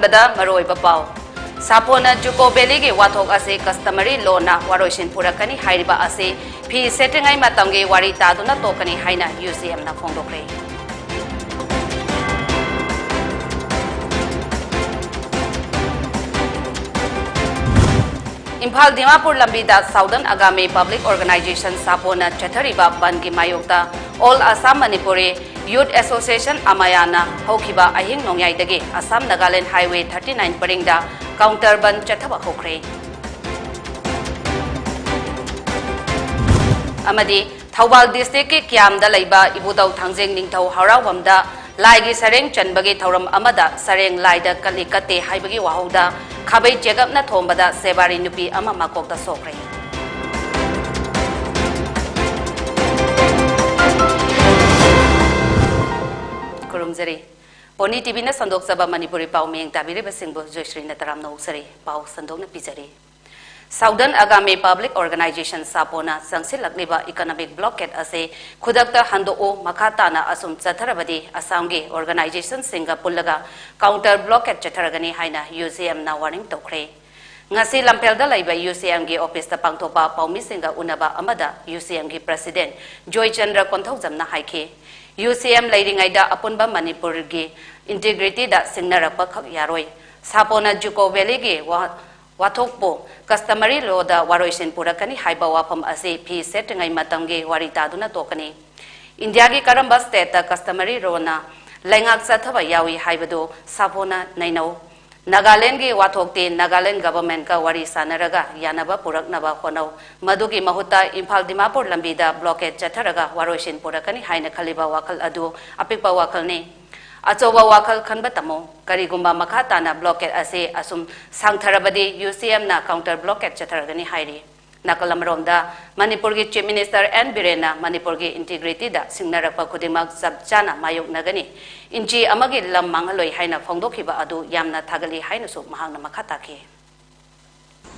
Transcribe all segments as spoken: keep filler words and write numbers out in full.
ꯗ ꯃꯔꯨꯑꯣꯏꯕ ꯄꯥꯎ꯫ ꯁꯥꯄꯣꯅ ꯖꯨꯀꯣ ꯚꯦꯂꯤꯒꯤ ꯋꯥꯊꯣꯛ ꯑꯁꯤ customary lawꯅ ꯋꯥꯔꯣꯏꯁꯤꯟ ꯄꯨꯔꯛꯀꯅꯤ ꯍꯥꯏꯔꯤꯕ ꯑꯁꯤ ꯐꯤ ꯁꯦꯠꯇ꯭ꯔꯤꯉꯩ ꯃꯇꯝꯒꯤ ꯋꯥꯔꯤ ꯇꯥꯗꯨꯅ ꯇꯣꯛꯀꯅꯤ ꯍꯥꯏꯅ UCMꯅ ꯐꯣꯡꯗꯣꯛꯈ꯭ꯔꯦ꯫ ꯏꯝꯐꯥꯜ ꯗꯤꯃꯥꯄꯨꯔ ꯂꯝꯕꯤꯗ Southern Agami Public Organisation ꯁꯥꯄꯣꯅ ꯆꯠꯊꯔꯤꯕ ꯕꯟꯗꯒꯤ ꯃꯥꯌꯣꯛꯇ All Assam Manipuri Youth Association ꯑꯃꯌꯥꯅ ꯍꯧꯈꯤꯕ ꯑꯍꯤꯡ ꯅꯣꯡꯌꯥꯏꯗꯒꯤ Assam Nagaland Highway thirty nine ꯄꯔꯤꯡꯗ counter ꯕꯟꯗ ꯆꯠꯊꯕ ꯍꯧꯈ꯭ꯔꯦ꯫ ꯑꯃꯗꯤ ꯊꯧꯕꯥꯜ districtꯀꯤ ꯀ꯭ꯌꯥꯝꯗ ꯂꯩꯕ ꯏꯕꯨꯙꯧ ꯊꯥꯡꯖꯤꯡ ꯅꯤꯡꯊꯧ ꯍꯔꯥꯎꯐꯝꯗ ꯂꯥꯏꯒꯤ ꯁꯔꯦꯡ ꯆꯟꯕꯒꯤ ꯊꯧꯔꯝ ꯑꯃꯗ ꯁꯔꯦꯡ ꯂꯥꯏꯗ ꯀꯠꯂꯤ ꯀꯠꯇꯦ ꯍꯥꯏꯕꯒꯤ ꯋꯥꯍꯧꯗ ꯈꯥꯕꯩ ꯆꯦꯒꯞꯅ ꯊꯣꯝꯕꯗ ꯁꯦꯕꯥꯔꯤ ꯅꯨꯄꯤ ꯑꯃ ꯃꯀꯣꯛꯇ ꯁꯣꯛꯈ꯭ꯔꯦ꯫ ꯈꯨꯔꯨꯝꯖꯔꯤ꯫ ꯄꯣꯅꯤ TVꯅ ꯁꯟꯗꯣꯛꯆꯕ ꯃꯅꯤꯄꯨꯔꯤ ꯄꯥꯎ ꯃꯤꯠꯌꯦꯡ ꯇꯥꯕꯤꯔꯤꯕꯁꯤꯡꯕꯨ ꯖꯣꯏꯁ꯭ꯔꯤꯅ ꯇꯔꯥꯝꯅ ꯑꯣꯛꯆꯔꯤ꯫ ꯄꯥꯎ ꯁꯟꯗꯣꯛꯅ ꯄꯤꯖꯔꯤ꯫ Southern Agami Public Organisation ꯁꯥꯄꯣꯅ ꯆꯪꯁꯤꯜꯂꯛꯂꯤꯕ economic blockade ꯑꯁꯤ ꯈꯨꯗꯛꯇ ꯍꯟꯗꯣꯛꯎ, ꯃꯈꯥ ꯇꯥꯅ ꯑꯁꯨꯝ ꯆꯠꯊꯔꯕꯗꯤ ꯑꯁꯥꯝꯒꯤ organizationꯁꯤꯡꯒ ꯄꯨꯜꯂꯒ counter blockade ꯆꯠꯊꯔꯒꯅꯤ ꯍꯥꯏꯅ UCMꯅ warning ꯇꯧꯈ꯭ꯔꯦ꯫ ꯉꯁꯤ ꯂꯝꯐꯦꯜꯗ ꯂꯩꯕ UCMꯒꯤ officeꯇ ꯄꯥꯡꯊꯣꯛꯄ ꯄꯥꯎꯃꯤꯁꯤꯡꯒ ꯎꯅꯕ ꯑꯃꯗ UCMꯒꯤ president ꯖꯣꯏꯆꯟꯗ꯭ꯔ ꯀꯣꯟꯊꯧꯖꯝꯅ ꯍꯥꯏꯈꯤ, UCM ꯂꯩꯔꯤꯉꯩꯗ ꯑꯄꯨꯟꯕ ꯃꯅꯤꯄꯨꯔꯒꯤ integrityꯗ ꯁꯤꯡꯅꯔꯛꯄ ꯈꯛ ꯌꯥꯔꯣꯏ꯫ ꯁꯥꯄꯣꯅ ꯖꯨꯀꯣ ꯚꯦꯂꯤꯒꯤ ꯋꯥ-, ꯋꯥꯊꯣꯛꯄꯨ customary lawꯗ ꯋꯥꯔꯣꯏꯁꯤꯟ ꯄꯨꯔꯛꯀꯅꯤ ꯍꯥꯏꯕ ꯋꯥꯐꯝ ꯑꯁꯤ ꯐꯤ ꯁꯦꯠꯇ꯭ꯔꯤꯉꯩ ꯃꯇꯝꯒꯤ ꯋꯥꯔꯤ ꯇꯥꯗꯨꯅ ꯇꯣꯛꯀꯅꯤ꯫ ꯏꯟꯗꯤꯌꯥꯒꯤ ꯀꯔꯝꯕ stateꯇ customary lawꯅ ꯂꯩꯉꯥꯛ ꯆꯠꯊꯕ ꯌꯥꯎꯏ ꯍꯥꯏꯕꯗꯨ ꯁꯥꯄꯣꯅ ꯅꯩꯅꯧ꯫ ꯅꯥꯒꯥꯂꯦꯟꯗꯒꯤ ꯋꯥꯊꯣꯛꯇꯤ Nagaland governmentꯀ ꯋꯥꯔꯤ ꯁꯥꯅꯔꯒ ꯌꯥꯅꯕ ꯄꯨꯔꯛꯅꯕ ꯍꯣꯠꯅꯧ꯫ ꯃꯗꯨꯒꯤ ꯃꯍꯨꯠꯇ ꯏꯝꯐꯥꯜ ꯗꯤꯃꯥꯄꯨꯔ ꯂꯝꯕꯤꯗ blockade ꯆꯠꯊꯔꯒ ꯋꯥꯔꯣꯏꯁꯤꯟ ꯄꯨꯔꯛꯀꯅꯤ ꯍꯥꯏꯅ ꯈꯜꯂꯤꯕ ꯋꯥꯈꯜ ꯑꯗꯨ ꯑꯄꯤꯛꯄ ꯋꯥꯈꯜꯅꯤ꯫ ꯑꯆꯧꯕ ꯋꯥꯈꯜ ꯈꯟꯕ ꯇꯝꯃꯨ꯫ ꯀꯔꯤꯒꯨꯝꯕ ꯃꯈꯥ ꯇꯥꯅ blockade ꯑꯁꯤ ꯑꯁꯨꯝ ꯁꯥꯡꯊꯔꯕꯗꯤ UCMꯅ counter blockade ꯆꯠꯊꯔꯒꯅꯤ ꯍꯥꯏꯔꯤ꯫ ꯅꯥꯀꯜ ꯑꯃꯔꯣꯝꯗ ꯃꯅꯤꯄꯨꯔꯒꯤ Chief Minister N ꯕꯤꯔꯦꯟꯅ ꯃꯅꯤꯄꯨꯔꯒꯤ integrityꯗ ꯁꯤꯡꯅꯔꯛꯄ ꯈꯨꯗꯤꯡꯃꯛ ꯆꯞ ꯆꯥꯅ ꯃꯥꯌꯣꯛꯅꯒꯅꯤ, ꯏꯟꯆꯤ ꯑꯃꯒꯤ ꯂꯝ ꯃꯥꯡꯍꯜꯂꯣꯏ ꯍꯥꯏꯅ ꯐꯣꯡꯗꯣꯛꯈꯤꯕ ꯑꯗꯨ ꯌꯥꯝꯅ ꯊꯥꯒꯠꯂꯤ ꯍꯥꯏꯅꯁꯨ ꯃꯍꯥꯛꯅ ꯃꯈꯥ ꯇꯥꯈꯤ꯫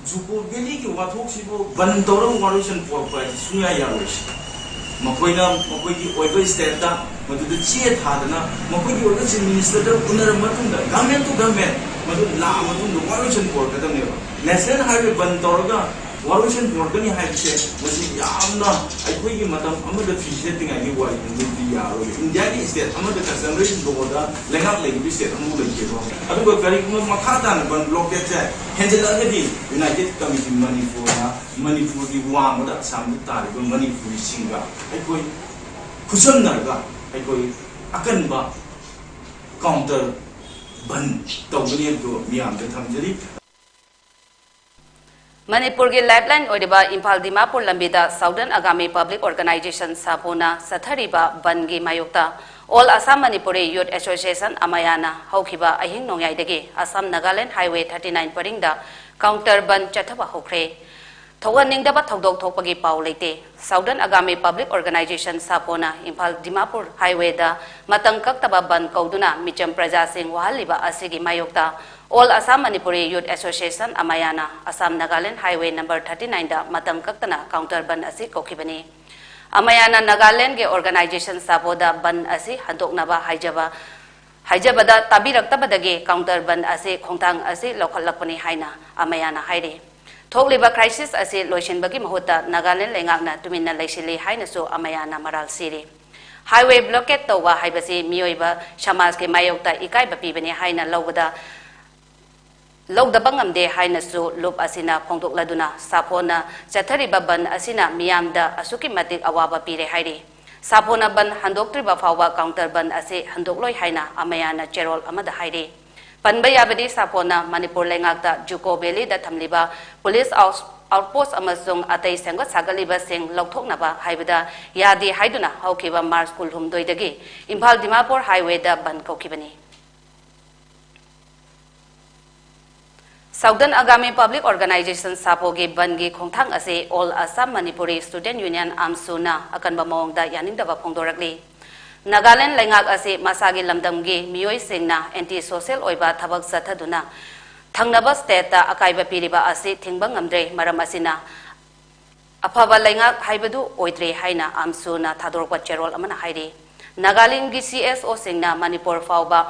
ꯖꯨꯀꯣ ꯚꯦꯂꯤꯒꯤ ꯋꯥꯊꯣꯛꯁꯤꯕꯨ ꯕꯟ ꯇꯧꯔꯒ ꯋꯥꯔꯣꯏꯁꯤꯟ ꯄꯨꯔꯛꯄ ꯍꯥꯏꯁꯤ ꯁꯨꯡꯌꯥ ꯌꯥꯔꯣꯏ꯫ ꯃꯈꯣꯏꯅ ꯃꯈꯣꯏꯒꯤ ꯑꯣꯏꯕ stateꯇ ꯃꯗꯨꯗ ꯆꯦ ꯊꯥꯗꯅ ꯃꯈꯣꯏꯒꯤ ꯑꯣꯏꯕ Chief Ministerꯗ ꯎꯅꯔꯕ ꯃꯇꯨꯡꯗ government to government ꯃꯗꯨ ꯂꯥꯛꯑ ꯃꯇꯨꯡꯗ ꯋꯥꯔꯣꯏꯁꯤꯟ ꯄꯨꯔꯛꯀꯗꯕꯅꯦꯕ꯫ ꯅꯦꯁꯅꯦꯜ ꯍꯥꯏꯋꯦ ꯕꯟ ꯇꯧꯔꯒ ꯋꯥꯔꯣꯏꯁꯤꯟ ꯄꯨꯔꯛꯀꯅꯤ ꯍꯥꯏꯕꯁꯦ ꯃꯁꯤ ꯌꯥꯝꯅ ꯑꯩꯈꯣꯏꯒꯤ ꯃꯇꯝ ꯑꯃꯗ ꯐꯤ ꯁꯦꯠꯇ꯭ꯔꯤꯉꯩꯒꯤ ꯋꯥꯔꯤꯅꯤ꯫ ꯃꯗꯨꯗꯤ ꯌꯥꯔꯣꯏ꯫ ꯏꯟꯗꯤꯌꯥꯒꯤ ꯁ꯭ꯇꯦꯠ ꯑꯃꯗ ꯀꯁꯇꯃꯔꯤ ꯂꯣꯗ ꯂꯩꯉꯥꯛ ꯂꯩꯔꯤꯕ ꯁ꯭ꯇꯦꯠ ꯑꯃꯕꯨ ꯂꯩꯇꯦꯀꯣ꯫ ꯑꯗꯨꯒ ꯀꯔꯤꯒꯨꯝꯕ ꯃꯈꯥ ꯇꯥꯅ ꯕꯟ ꯕ꯭ꯂꯣꯀꯦꯠꯁꯦ ꯍꯦꯟꯖꯜꯂꯛꯑꯒꯗꯤ ꯌꯨꯅꯥꯏꯇꯦꯠ ꯀꯃꯤꯇꯤ ꯃꯅꯤꯄꯨꯔꯅ ꯃꯅꯤꯄꯨꯔꯒꯤ ꯋꯥꯡꯃꯗ ꯑꯁꯥꯝꯗ ꯇꯥꯔꯤꯕ ꯃꯅꯤꯄꯨꯔꯤꯁꯤꯡꯒ ꯑꯩꯈꯣꯏ ꯈꯨꯠꯁꯝꯅꯔꯒ ꯑꯩꯈꯣꯏ ꯑꯀꯟꯕ ꯀꯥꯎꯟꯇꯔ ꯕꯟ ꯇꯧꯒꯅꯤ ꯍꯥꯏꯕꯗꯨ ꯃꯤꯌꯥꯝꯗ ꯊꯝꯖꯔꯤ꯫ ꯃꯅꯤꯄꯨꯔꯒꯤ ꯂꯥꯏꯐꯂꯥꯏꯟ ꯑꯣꯏꯔꯤꯕ ꯏꯝꯐꯥꯜ ꯗꯤꯃꯥꯄꯨꯔ ꯂꯝꯕꯤꯗ ꯁꯥꯎꯗꯔꯟ ꯑꯒꯥꯃꯤ ꯄꯕ꯭ꯂꯤꯛ ꯑꯣꯔꯒꯅꯥꯏꯖꯦꯁꯟ ꯁꯥꯄꯣꯅ ꯆꯠꯊꯔꯤꯕ ꯕꯟꯒꯤ ꯃꯥꯌꯣꯛꯇ all Assam Manipuri youth association ꯑꯃꯌꯥꯅ ꯍꯧꯈꯤꯕ ꯑꯍꯤꯡ ꯅꯣꯡꯌꯥꯏꯗꯒꯤ Assam Nagaland highway thirty nine ꯄꯔꯤꯡꯗ ꯀꯥꯎꯟꯇꯔ ꯕꯟ ꯆꯠꯊꯕ ꯍꯧꯈ꯭ꯔꯦ꯫ ꯊꯣꯛꯍꯟꯅꯤꯡꯗꯕ ꯊꯧꯗꯣꯛ ꯊꯣꯛꯄꯒꯤ ꯄꯥꯎ ꯂꯩꯇꯦ꯫ ꯁꯥꯎꯗꯔꯟ ꯑꯒꯥꯃꯤ ꯄꯕ꯭ꯂꯤꯛ ꯑꯣꯔꯒꯅꯥꯏꯖꯦꯁꯟ ꯁꯥꯄꯣꯅ ꯏꯝꯐꯥꯜ ꯗꯤꯃꯥꯄꯨꯔ ꯍꯥꯏꯋꯦꯗ ꯃꯇꯝ ꯀꯛꯇꯕ ꯕꯟ ꯀꯧꯗꯨꯅ ꯃꯤꯆꯝ ꯄ꯭ꯔꯖꯥꯁꯤꯡ ꯋꯥꯍꯜꯂꯤꯕ ꯑꯁꯤꯒꯤ ꯃꯥꯌꯣꯛꯇ all Assam Manipuri youth association ꯑꯃꯌꯥꯅ Assam Nagaland highway number thirty nine ꯗ ꯃꯇꯝ ꯀꯛꯇꯅ ꯀꯥꯎꯟꯇꯔ ꯕꯟ ꯑꯁꯤ ꯀꯧꯈꯤꯕꯅꯤ꯫ ꯑꯃꯌꯥꯅ ꯅꯥꯒꯥꯂꯦꯟꯒꯤ ꯑꯣꯔꯒꯅꯥꯏꯖꯦꯁꯟ ꯁꯥꯄꯣꯗ ꯕꯟ ꯑꯁꯤ ꯍꯟꯗꯣꯛꯅꯕ ꯍꯥꯏꯖꯕ ꯍꯥꯏꯖꯕꯗ ꯇꯥꯕꯤꯔꯛꯇꯕꯗꯒꯤ ꯀꯥꯎꯟꯇꯔ ꯕꯟ ꯑꯁꯤ ꯈꯣꯡꯊꯥꯡ ꯑꯁꯤ ꯂꯧꯈꯠꯂꯛꯄꯅꯤ ꯍꯥꯏꯅ ꯑꯃꯌꯥꯅ ꯍꯥꯏꯔꯤ꯫ ꯊꯣꯛꯂꯤꯕ ꯀ꯭ꯔꯥꯏꯁꯤꯁ ꯑꯁꯤ ꯂꯣꯏꯁꯤꯟꯕꯒꯤ ꯃꯍꯨꯠꯇ ꯅꯥꯒꯥꯂꯦꯟ ꯂꯩꯉꯥꯛꯅ ꯇꯨꯃꯤꯟꯅ ꯂꯩꯁꯤꯜꯂꯤ ꯍꯥꯏꯅꯁꯨ ꯑꯃꯌꯥꯅ ꯃꯔꯥꯜ ꯁꯤꯔꯤ꯫ ꯍꯥꯏꯋꯦ ꯕ꯭ꯂꯣꯀꯦꯠ ꯇꯧꯕ ꯍꯥꯏꯕꯁꯤ ꯃꯤꯑꯣꯏꯕ ꯁꯃꯥꯖꯀꯤ ꯃꯥꯌꯣꯛꯇ ꯏꯀꯥꯏꯕ ꯄꯤꯕꯅꯤ ꯍꯥꯏꯅ ꯂꯧꯕꯗ ꯂꯧꯗꯕ ꯉꯝꯗꯦ ꯍꯥꯏꯅꯁꯨ ꯂꯨꯞ ꯑꯁꯤꯅ ꯐꯣꯡꯗꯣꯛꯂꯗꯨꯅ ꯁꯥꯐꯣꯅ ꯆꯠꯊꯔꯤꯕ ꯕꯟ ꯑꯁꯤꯅ ꯃꯤꯌꯥꯝꯗ ꯑꯁꯨꯛꯀꯤ ꯃꯇꯤꯛ ꯑꯋꯥꯕ ꯄꯤꯔꯦ ꯍꯥꯏꯔꯤ꯫ ꯁꯥꯐꯣꯅ ꯕꯟ ꯍꯟꯗꯣꯛꯇ꯭ꯔꯤꯕ ꯐꯥꯎꯕ ꯀꯥꯎꯟꯇꯔ ꯕꯟ ꯑꯁꯤ ꯍꯟꯗꯣꯛꯂꯣꯏ ꯍꯥꯏꯅ ꯑꯃꯌꯥꯅ ꯆꯦꯔꯣꯜ ꯑꯃꯗ ꯍꯥꯏꯔꯤ꯫ ꯄꯟꯕ ꯌꯥꯕꯗꯤ ꯁꯥꯐꯣꯅ ꯃꯅꯤꯄꯨꯔ ꯂꯩꯉꯥꯛꯇ ꯖꯨꯀꯣ ꯚꯦꯂꯤꯗ ꯊꯝꯂꯤꯕ ꯄꯨꯂꯤꯁ ꯑꯥꯎꯠ-, ꯑꯥꯎꯠꯄꯣꯁ ꯑꯃꯁꯨꯡ ꯑꯇꯩ ꯁꯦꯝꯒꯠ ꯁꯥꯒꯠꯂꯤꯕꯁꯤꯡ ꯂꯧꯊꯣꯛꯅꯕ ꯍꯥꯏꯕꯗ ꯌꯥꯗꯦ ꯍꯥꯏꯗꯨꯅ ꯍꯧꯈꯤꯕ ꯃꯥꯔꯆ ꯀꯨꯟꯍꯨꯝꯗꯣꯏꯗꯒꯤ ꯏꯝꯐꯥꯜ ꯗꯤꯃꯥꯄꯨꯔ ꯍꯥꯏꯋꯦꯗ ꯕꯟ ꯀꯧꯈꯤꯕꯅꯤ꯫ ꯁꯥꯎꯗꯔꯟ ꯑꯒꯥꯃꯤ ꯄꯕ꯭ꯂꯤꯛ ꯑꯣꯔꯒꯅꯥꯏꯖꯦꯁꯟ ꯁꯥꯄꯣꯒꯤ ꯕꯟꯒꯤ ꯈꯣꯡꯊꯥꯡ ꯑꯁꯤ all Assam Manipuri student union ꯑꯥꯝꯁꯨꯅ ꯑꯀꯟꯕ ꯃꯑꯣꯡꯗ ꯌꯥꯅꯤꯡꯗꯕ ꯐꯣꯡꯗꯣꯔꯛꯂꯤ꯫ ꯅꯥꯒꯥꯂꯦꯟ ꯂꯩꯉꯥꯛ ꯑꯁꯤ ꯃꯁꯥꯒꯤ ꯂꯝꯗꯝꯒꯤ ꯃꯤꯑꯣꯏꯁꯤꯡꯅ ꯑꯦꯟꯇꯤ ꯁꯣꯁꯤꯌꯦꯜ ꯑꯣꯏꯕ ꯊꯕꯛ ꯆꯠꯊꯗꯨꯅ ꯊꯪꯅꯕ ꯁ꯭ꯇꯦꯠꯇ ꯑꯀꯥꯏꯕ ꯄꯤꯔꯤꯕ ꯑꯁꯤ ꯊꯤꯡꯕ ꯉꯝꯗ꯭ꯔꯦ꯫ ꯃꯔꯝ ꯑꯁꯤꯅ ꯑꯐꯕ ꯂꯩꯉꯥꯛ ꯍꯥꯏꯕꯗꯨ ꯑꯣꯏꯗ꯭ꯔꯦ ꯍꯥꯏꯅ ꯑꯥꯝꯁꯨꯅ ꯊꯥꯗꯣꯔꯛꯄ ꯆꯦꯔꯣꯜ ꯑꯃꯅ ꯍꯥꯏꯔꯤ꯫ ꯅꯥꯒꯥꯂꯦꯟꯒꯤ ꯁꯤ ꯑꯦꯁ ꯑꯣꯁꯤꯡꯅ ꯃꯅꯤꯄꯨꯔ ꯐꯥꯎꯕ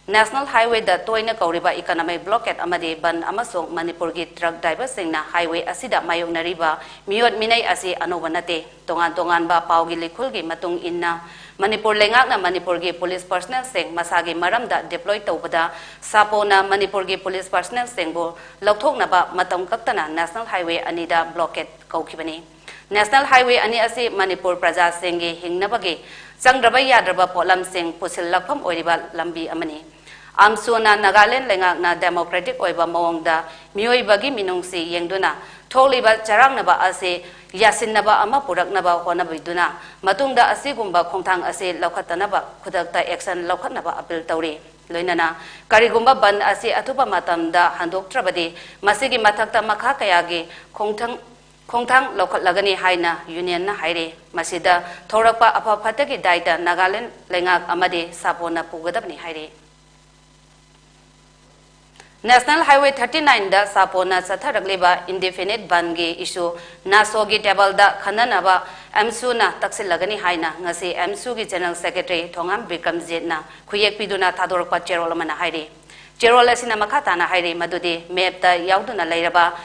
National Highwayꯗ ꯇꯣꯏꯅ ꯀꯧꯔꯤꯕ economic blockade ꯑꯃꯗꯤ ꯕꯟ ꯑꯃꯁꯨꯡ ꯃꯅꯤꯄꯨꯔꯒꯤ ꯇ꯭ꯔꯛ ꯗ꯭ꯔꯥꯏꯚꯔꯁꯤꯡꯅ highway ꯑꯁꯤꯗ ꯃꯥꯌꯣꯛꯅꯔꯤꯕ ꯃꯤꯑꯣꯠ ꯃꯤꯅꯩ ꯑꯁꯤ ꯑꯅꯧꯕ ꯅꯠꯇꯦ꯫ ꯇꯣꯉꯥꯟ ꯇꯣꯉꯥꯟꯕ ꯄꯥꯎꯒꯤ ꯂꯤꯈꯨꯜꯒꯤ ꯃꯇꯨꯡ ꯏꯟꯅ, ꯃꯅꯤꯄꯨꯔ ꯂꯩꯉꯥꯛꯅ ꯃꯅꯤꯄꯨꯔꯒꯤ ꯄꯨꯂꯤꯁ ꯄꯔꯁꯅꯦꯜꯁꯤꯡ ꯃꯁꯥꯒꯤ ꯃꯔꯝꯗ deploy ꯇꯧꯕꯗ ꯁꯥꯄꯣꯅ ꯃꯅꯤꯄꯨꯔꯒꯤ ꯄꯨꯂꯤꯁ ꯄꯔꯁꯅꯦꯜꯁꯤꯡꯕꯨ ꯂꯧꯊꯣꯛꯅꯕ ꯃꯇꯝ ꯀꯛꯇꯅ National Highway ꯑꯅꯤꯗ blockade ꯀꯧꯈꯤꯕꯅꯤ꯫ National Highway ꯑꯅꯤ ꯑꯁꯤ ꯃꯅꯤꯄꯨꯔ ꯄ꯭ꯔꯖꯥꯁꯤꯡꯒꯤ ꯍꯤꯡꯅꯕꯒꯤ ꯆꯪꯗ꯭ꯔꯕ ꯌꯥꯗ꯭ꯔꯕ ꯄꯣꯠꯂꯝꯁꯤꯡ ꯄꯨꯁꯤꯜꯂꯛꯐꯝ ꯑꯣꯏꯔꯤꯕ ꯂꯝꯕꯤ ꯑꯃꯅꯤ꯫ ꯑꯝꯁꯨꯅ ꯅꯥꯒꯥꯂꯦꯟ ꯂꯩꯉꯥꯛꯅ democratic ꯑꯣꯏꯕ ꯃꯑꯣꯡꯗ ꯃꯤꯑꯣꯏꯕꯒꯤ ꯃꯤꯅꯨꯡꯁꯤ ꯌꯦꯡꯗꯨꯅ ꯊꯣꯛꯂꯤꯕ ꯆꯔꯥꯡꯅꯕ ꯑꯁꯤ ꯌꯥꯁꯤꯟꯅꯕ ꯑꯃ ꯄꯨꯔꯛꯅꯕ ꯍꯣꯠꯅꯕꯤꯗꯨꯅ ꯃꯇꯨꯡꯗ ꯑꯁꯤꯒꯨꯝꯕ ꯈꯣꯡꯊꯥꯡ ꯑꯁꯤ ꯂꯧꯈꯠꯇꯅꯕ ꯈꯨꯗꯛꯇ action ꯂꯧꯈꯠꯅꯕ appeal ꯇꯧꯔꯤ꯫ ꯂꯣꯏꯅꯅ ꯀꯔꯤꯒꯨꯝꯕ ꯕꯟ ꯑꯁꯤ ꯑꯊꯨꯕ ꯃꯇꯝꯗ ꯍꯟꯗꯣꯛꯇ꯭ꯔꯕꯗꯤ ꯃꯁꯤꯒꯤ ꯃꯊꯛꯇ ꯃꯈꯥ ꯀꯌꯥꯒꯤ ꯈꯣꯡꯊꯥꯡ ꯈꯣꯡꯊꯥꯡ ꯂꯧꯈꯠꯂꯒꯅꯤ ꯍꯥꯏꯅ unionꯅ ꯍꯥꯏꯔꯤ꯫ ꯃꯁꯤꯗ ꯊꯣꯔꯛꯄ ꯑꯐ ꯐꯠꯇꯒꯤ ꯗꯥꯏꯇ ꯅꯥꯒꯥꯂꯦꯟ ꯂꯩꯉꯥꯛ ꯑꯃꯗꯤ ꯁꯥꯄꯣꯟꯅ ꯄꯨꯒꯗꯕꯅꯤ ꯍꯥꯏꯔꯤ꯫ National Highway thirty nineꯗ ꯁꯥꯄꯣꯟꯅ ꯆꯠꯊꯔꯛꯂꯤꯕ indefinite ꯕꯟꯒꯤ issue ꯅꯥꯁꯣꯒꯤ tableꯗ ꯈꯟꯅꯅꯕ ꯑꯦꯝꯁꯨꯅ ꯇꯛꯁꯤꯜꯂꯒꯅꯤ ꯍꯥꯏꯅ ꯉꯁꯤ ꯑꯦꯝꯁꯨꯒꯤ General Secretary ꯊꯣꯉꯥꯝ ꯕꯤꯀ꯭ꯔꯝꯖꯤꯠꯅ ꯈꯨꯌꯦꯛ ꯄꯤꯗꯨꯅ ꯊꯥꯗꯣꯔꯛꯄ ꯆꯦꯔꯣꯜ ꯑꯃꯅ ꯍꯥꯏꯔꯤ꯫ ꯆꯦꯔꯣꯜ ꯑꯁꯤꯅ ꯃꯈꯥ ꯇꯥꯅ ꯍꯥꯏꯔꯤ ꯃꯗꯨꯗꯤ mapꯇ ꯌꯥꯎꯗꯨꯅ ꯂꯩꯔꯕ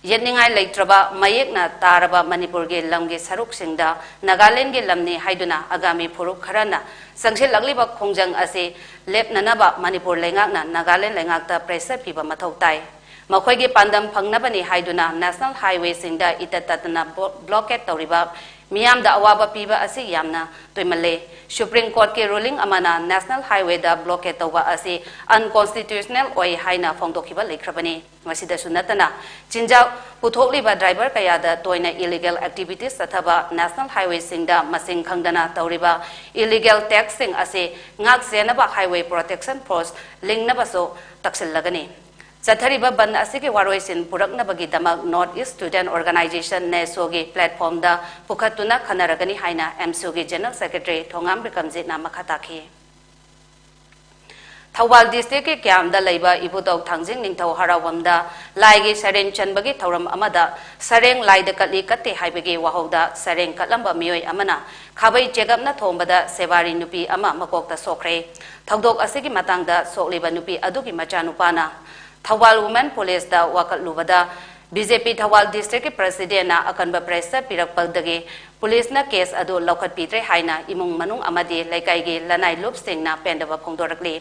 ꯌꯦꯠꯅꯤꯡꯉꯥꯏ ꯂꯩꯇ꯭ꯔꯕ ꯃꯌꯦꯛꯅ ꯇꯥꯔꯕ ꯃꯅꯤꯄꯨꯔꯒꯤ ꯂꯝꯒꯤ ꯁꯔꯨꯛꯁꯤꯡꯗ ꯅꯥꯒꯥꯂꯦꯟꯒꯤ ꯂꯝꯅꯤ ꯍꯥꯏꯗꯨꯅ ꯑꯒꯥꯃꯤ ꯐꯨꯔꯨꯞ ꯈꯔꯅ ꯆꯪꯁꯤꯜꯂꯛꯂꯤꯕ ꯈꯣꯡꯖꯪ ꯑꯁꯤ ꯂꯦꯞꯅꯅꯕ ꯃꯅꯤꯄꯨꯔ ꯂꯩꯉꯥꯛꯅ ꯅꯥꯒꯥꯂꯦꯟ ꯂꯩꯉꯥꯛꯇ pressure ꯄꯤꯕ ꯃꯊꯧ ꯇꯥꯏ꯫ ꯃꯈꯣꯏꯒꯤ ꯄꯥꯟꯗꯝ ꯐꯪꯅꯕꯅꯤ ꯍꯥꯏꯗꯨꯅ national highwayꯁꯤꯡꯗ ꯏꯇꯠ ꯇꯠꯇꯅ ꯕ꯭ꯂꯣ-, blockade ꯇꯧꯔꯤꯕ ꯃꯤꯌꯥꯝꯗ ꯑꯋꯥꯕ ꯄꯤꯕ ꯑꯁꯤ ꯌꯥꯝꯅ ꯇꯣꯏꯃꯜꯂꯦ꯫ Supreme Courtꯀꯤ ruling ꯑꯃꯅ national highwayꯗ blockade ꯇꯧꯕ ꯑꯁꯤ unconstitutional ꯑꯣꯏ ꯍꯥꯏꯅ ꯐꯣꯡꯗꯣꯛꯈꯤꯕ ꯂꯩꯈ꯭ꯔꯕꯅꯤ꯫ ꯃꯁꯤꯗꯁꯨ ꯅꯠꯇꯅ, ꯆꯤꯟꯖꯥꯛ ꯄꯨꯊꯣꯛꯂꯤꯕ driver ꯀꯌꯥꯗ ꯇꯣꯏꯅ illegal activities ꯆꯠꯊꯕ, national highwayꯁꯤꯡꯗ ꯃꯁꯤꯡ ꯈꯪꯗꯅ ꯇꯧꯔꯤꯕ illegal taxꯁꯤꯡ ꯑꯁꯤ ꯉꯥꯛ ꯁꯦꯟꯅꯕ Highway Protection Force ꯂꯤꯡꯅꯕꯁꯨ ꯇꯛꯁꯤꯜꯂꯒꯅꯤ꯫ ꯆꯠꯊꯔꯤꯕ ꯕꯟ ꯑꯁꯤꯒꯤ ꯋꯥꯔꯣꯏꯁꯤꯟ ꯄꯨꯔꯛꯅꯕꯒꯤꯗꯃꯛ North East Student Organisation, NESOꯒꯤ platformꯗ ꯄꯨꯈꯠꯇꯨꯅ ꯈꯟꯅꯔꯒꯅꯤ ꯍꯥꯏꯅ ꯑꯦꯝꯁꯨꯒꯤ General Secretary ꯊꯣꯉꯥꯝ ꯕꯤꯀ꯭ꯔꯝꯖꯤꯠꯅ ꯃꯈꯥ ꯇꯥꯈꯤ꯫ ꯊꯧꯕꯥꯜ ꯗꯤꯁꯇ꯭ꯔꯤꯛꯀꯤ ꯀ꯭ꯌꯥꯝꯗ ꯂꯩꯕ ꯏꯕꯨꯙꯧ ꯊꯥꯡꯖꯤꯡ ꯅꯤꯡꯊꯧ ꯍꯔꯥꯎꯐꯝꯗ ꯂꯥꯏꯒꯤ ꯁꯩꯔꯦꯡ ꯆꯟꯕꯒꯤ ꯊꯧꯔꯝ ꯑꯃꯗ ꯁꯩꯔꯦꯡ ꯂꯥꯏꯗ ꯀꯠꯂꯤ ꯀꯠꯇꯦ ꯍꯥꯏꯕꯒꯤ ꯋꯥꯍꯧꯗ ꯁꯩꯔꯦꯡ ꯀꯠꯂꯝꯕ ꯃꯤꯑꯣꯏ ꯑꯃꯅ ꯈꯥꯕꯩ ꯆꯦꯒꯞꯅ ꯊꯣꯝꯕꯗ ꯁꯦꯕꯥꯔꯤ ꯅꯨꯄꯤ ꯑꯃ ꯃꯀꯣꯛꯇ ꯁꯣꯛꯈ꯭ꯔꯦ꯫ ꯊꯧꯗꯣꯛ ꯑꯁꯤꯒꯤ ꯃꯇꯥꯡꯗ ꯁꯣꯛꯂꯤꯕ ꯅꯨꯄꯤ ꯑꯗꯨꯒꯤ ꯃꯆꯥꯅꯨꯄꯥꯅ ꯊꯧꯕꯥꯜ ꯋꯨꯃꯦꯟ ꯄꯨꯂꯤꯁꯇ ꯋꯥꯀꯠꯂꯨꯕꯗ ꯕꯤ ꯖꯦ ꯄꯤ ꯊꯧꯕꯥꯜ ꯗꯤꯁꯇ꯭ꯔꯤꯛꯀꯤ ꯄ꯭ꯔꯁꯤꯗꯦꯟꯅ ꯑꯀꯟꯕ ꯄ꯭ꯔꯦꯁꯇ ꯄꯤꯔꯛꯄꯗꯒꯤ ꯄꯨꯂꯤꯁꯅ ꯀꯦꯁ ꯑꯗꯨ ꯂꯧꯈꯠꯄꯤꯗ꯭ꯔꯦ ꯍꯥꯏꯅ ꯏꯃꯨꯡ ꯃꯅꯨꯡ ꯑꯃꯗꯤ ꯂꯩꯀꯥꯏꯒꯤ ꯂꯅꯥꯏ ꯂꯨꯞꯁꯤꯡꯅ ꯄꯦꯟꯗꯕ ꯐꯣꯡꯗꯣꯔꯛꯂꯤ꯫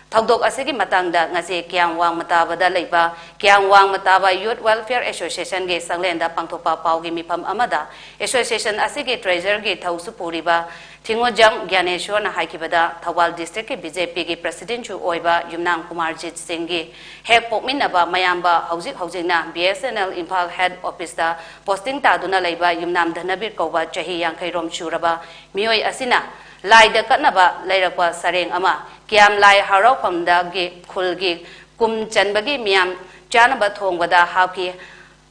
ꯊꯧꯗꯣꯛ ꯑꯁꯤꯒꯤ ꯃꯇꯥꯡꯗ ꯉꯁꯤ ꯀꯤꯌꯥꯝ ꯋꯥꯡꯃ ꯇꯥꯕꯗ ꯂꯩꯕ ꯀꯤꯌꯥꯝ ꯋꯥꯡꯃ ꯇꯥꯕ ꯌꯨꯠ ꯋꯦꯜꯐꯤꯌꯔ ꯑꯦꯁꯣꯁꯤꯌꯦꯁꯟꯒꯤ ꯁꯪꯂꯦꯟꯗ ꯄꯥꯡꯊꯣꯛꯄ ꯄꯥꯎꯒꯤ ꯃꯤꯐꯝ ꯑꯃꯗ ꯑꯦꯁꯣꯁꯤꯌꯦꯁꯟ ꯑꯁꯤꯒꯤ ꯇ꯭ꯔꯦꯖꯔꯒꯤ ꯊꯧꯁꯨ ꯄꯨꯔꯤꯕ ꯊꯤꯡꯉꯣꯖꯝ ꯒ꯭ꯌꯥꯅꯦꯁꯣꯔꯅ ꯍꯥꯏꯈꯤꯕꯗ, ꯊꯧꯕꯥꯜ ꯗꯤꯁꯇ꯭ꯔꯤꯛꯀꯤ ꯕꯤ ꯖꯦ ꯄꯤꯒꯤ ꯄ꯭ꯔꯁꯤꯗꯦꯟꯁꯨ ꯑꯣꯏꯕ ꯌꯨꯝꯅꯥꯝ ꯀꯨꯃꯥꯔꯖꯤꯠ ꯁꯤꯡꯒꯤ ꯍꯦꯛ ꯄꯣꯛꯃꯤꯟꯅꯕ ꯃꯌꯥꯝꯕ ꯍꯧꯖꯤꯛ ꯍꯧꯖꯤꯛꯅ B S N L Imphal head ꯑꯣꯐꯤꯁꯇ ꯄꯣꯁꯇꯤꯡ ꯇꯥꯗꯨꯅ ꯂꯩꯕ ꯌꯨꯝꯅꯥꯝ ꯙꯅꯕꯤꯔ ꯀꯧꯕ ꯆꯍꯤ ꯌꯥꯡꯈꯩ ꯔꯣꯝ ꯁꯨꯔꯕ ꯃꯤꯑꯣꯏ ꯑꯁꯤꯅ ꯂꯥꯏꯗ ꯀꯠꯅꯕ ꯂꯩꯔꯛꯄ ꯁꯔꯦꯡ ꯑꯃ ꯀꯤꯌꯥꯝ ꯂꯥꯏ ꯍꯔꯥꯎꯐꯝꯗꯒꯤ ꯈꯨꯜꯒꯤ ꯀꯨꯝ ꯆꯟꯕꯒꯤ ꯃꯤꯌꯥꯝ ꯆꯥꯅꯕ ꯊꯣꯡꯕꯗ ꯍꯥꯞꯈꯤ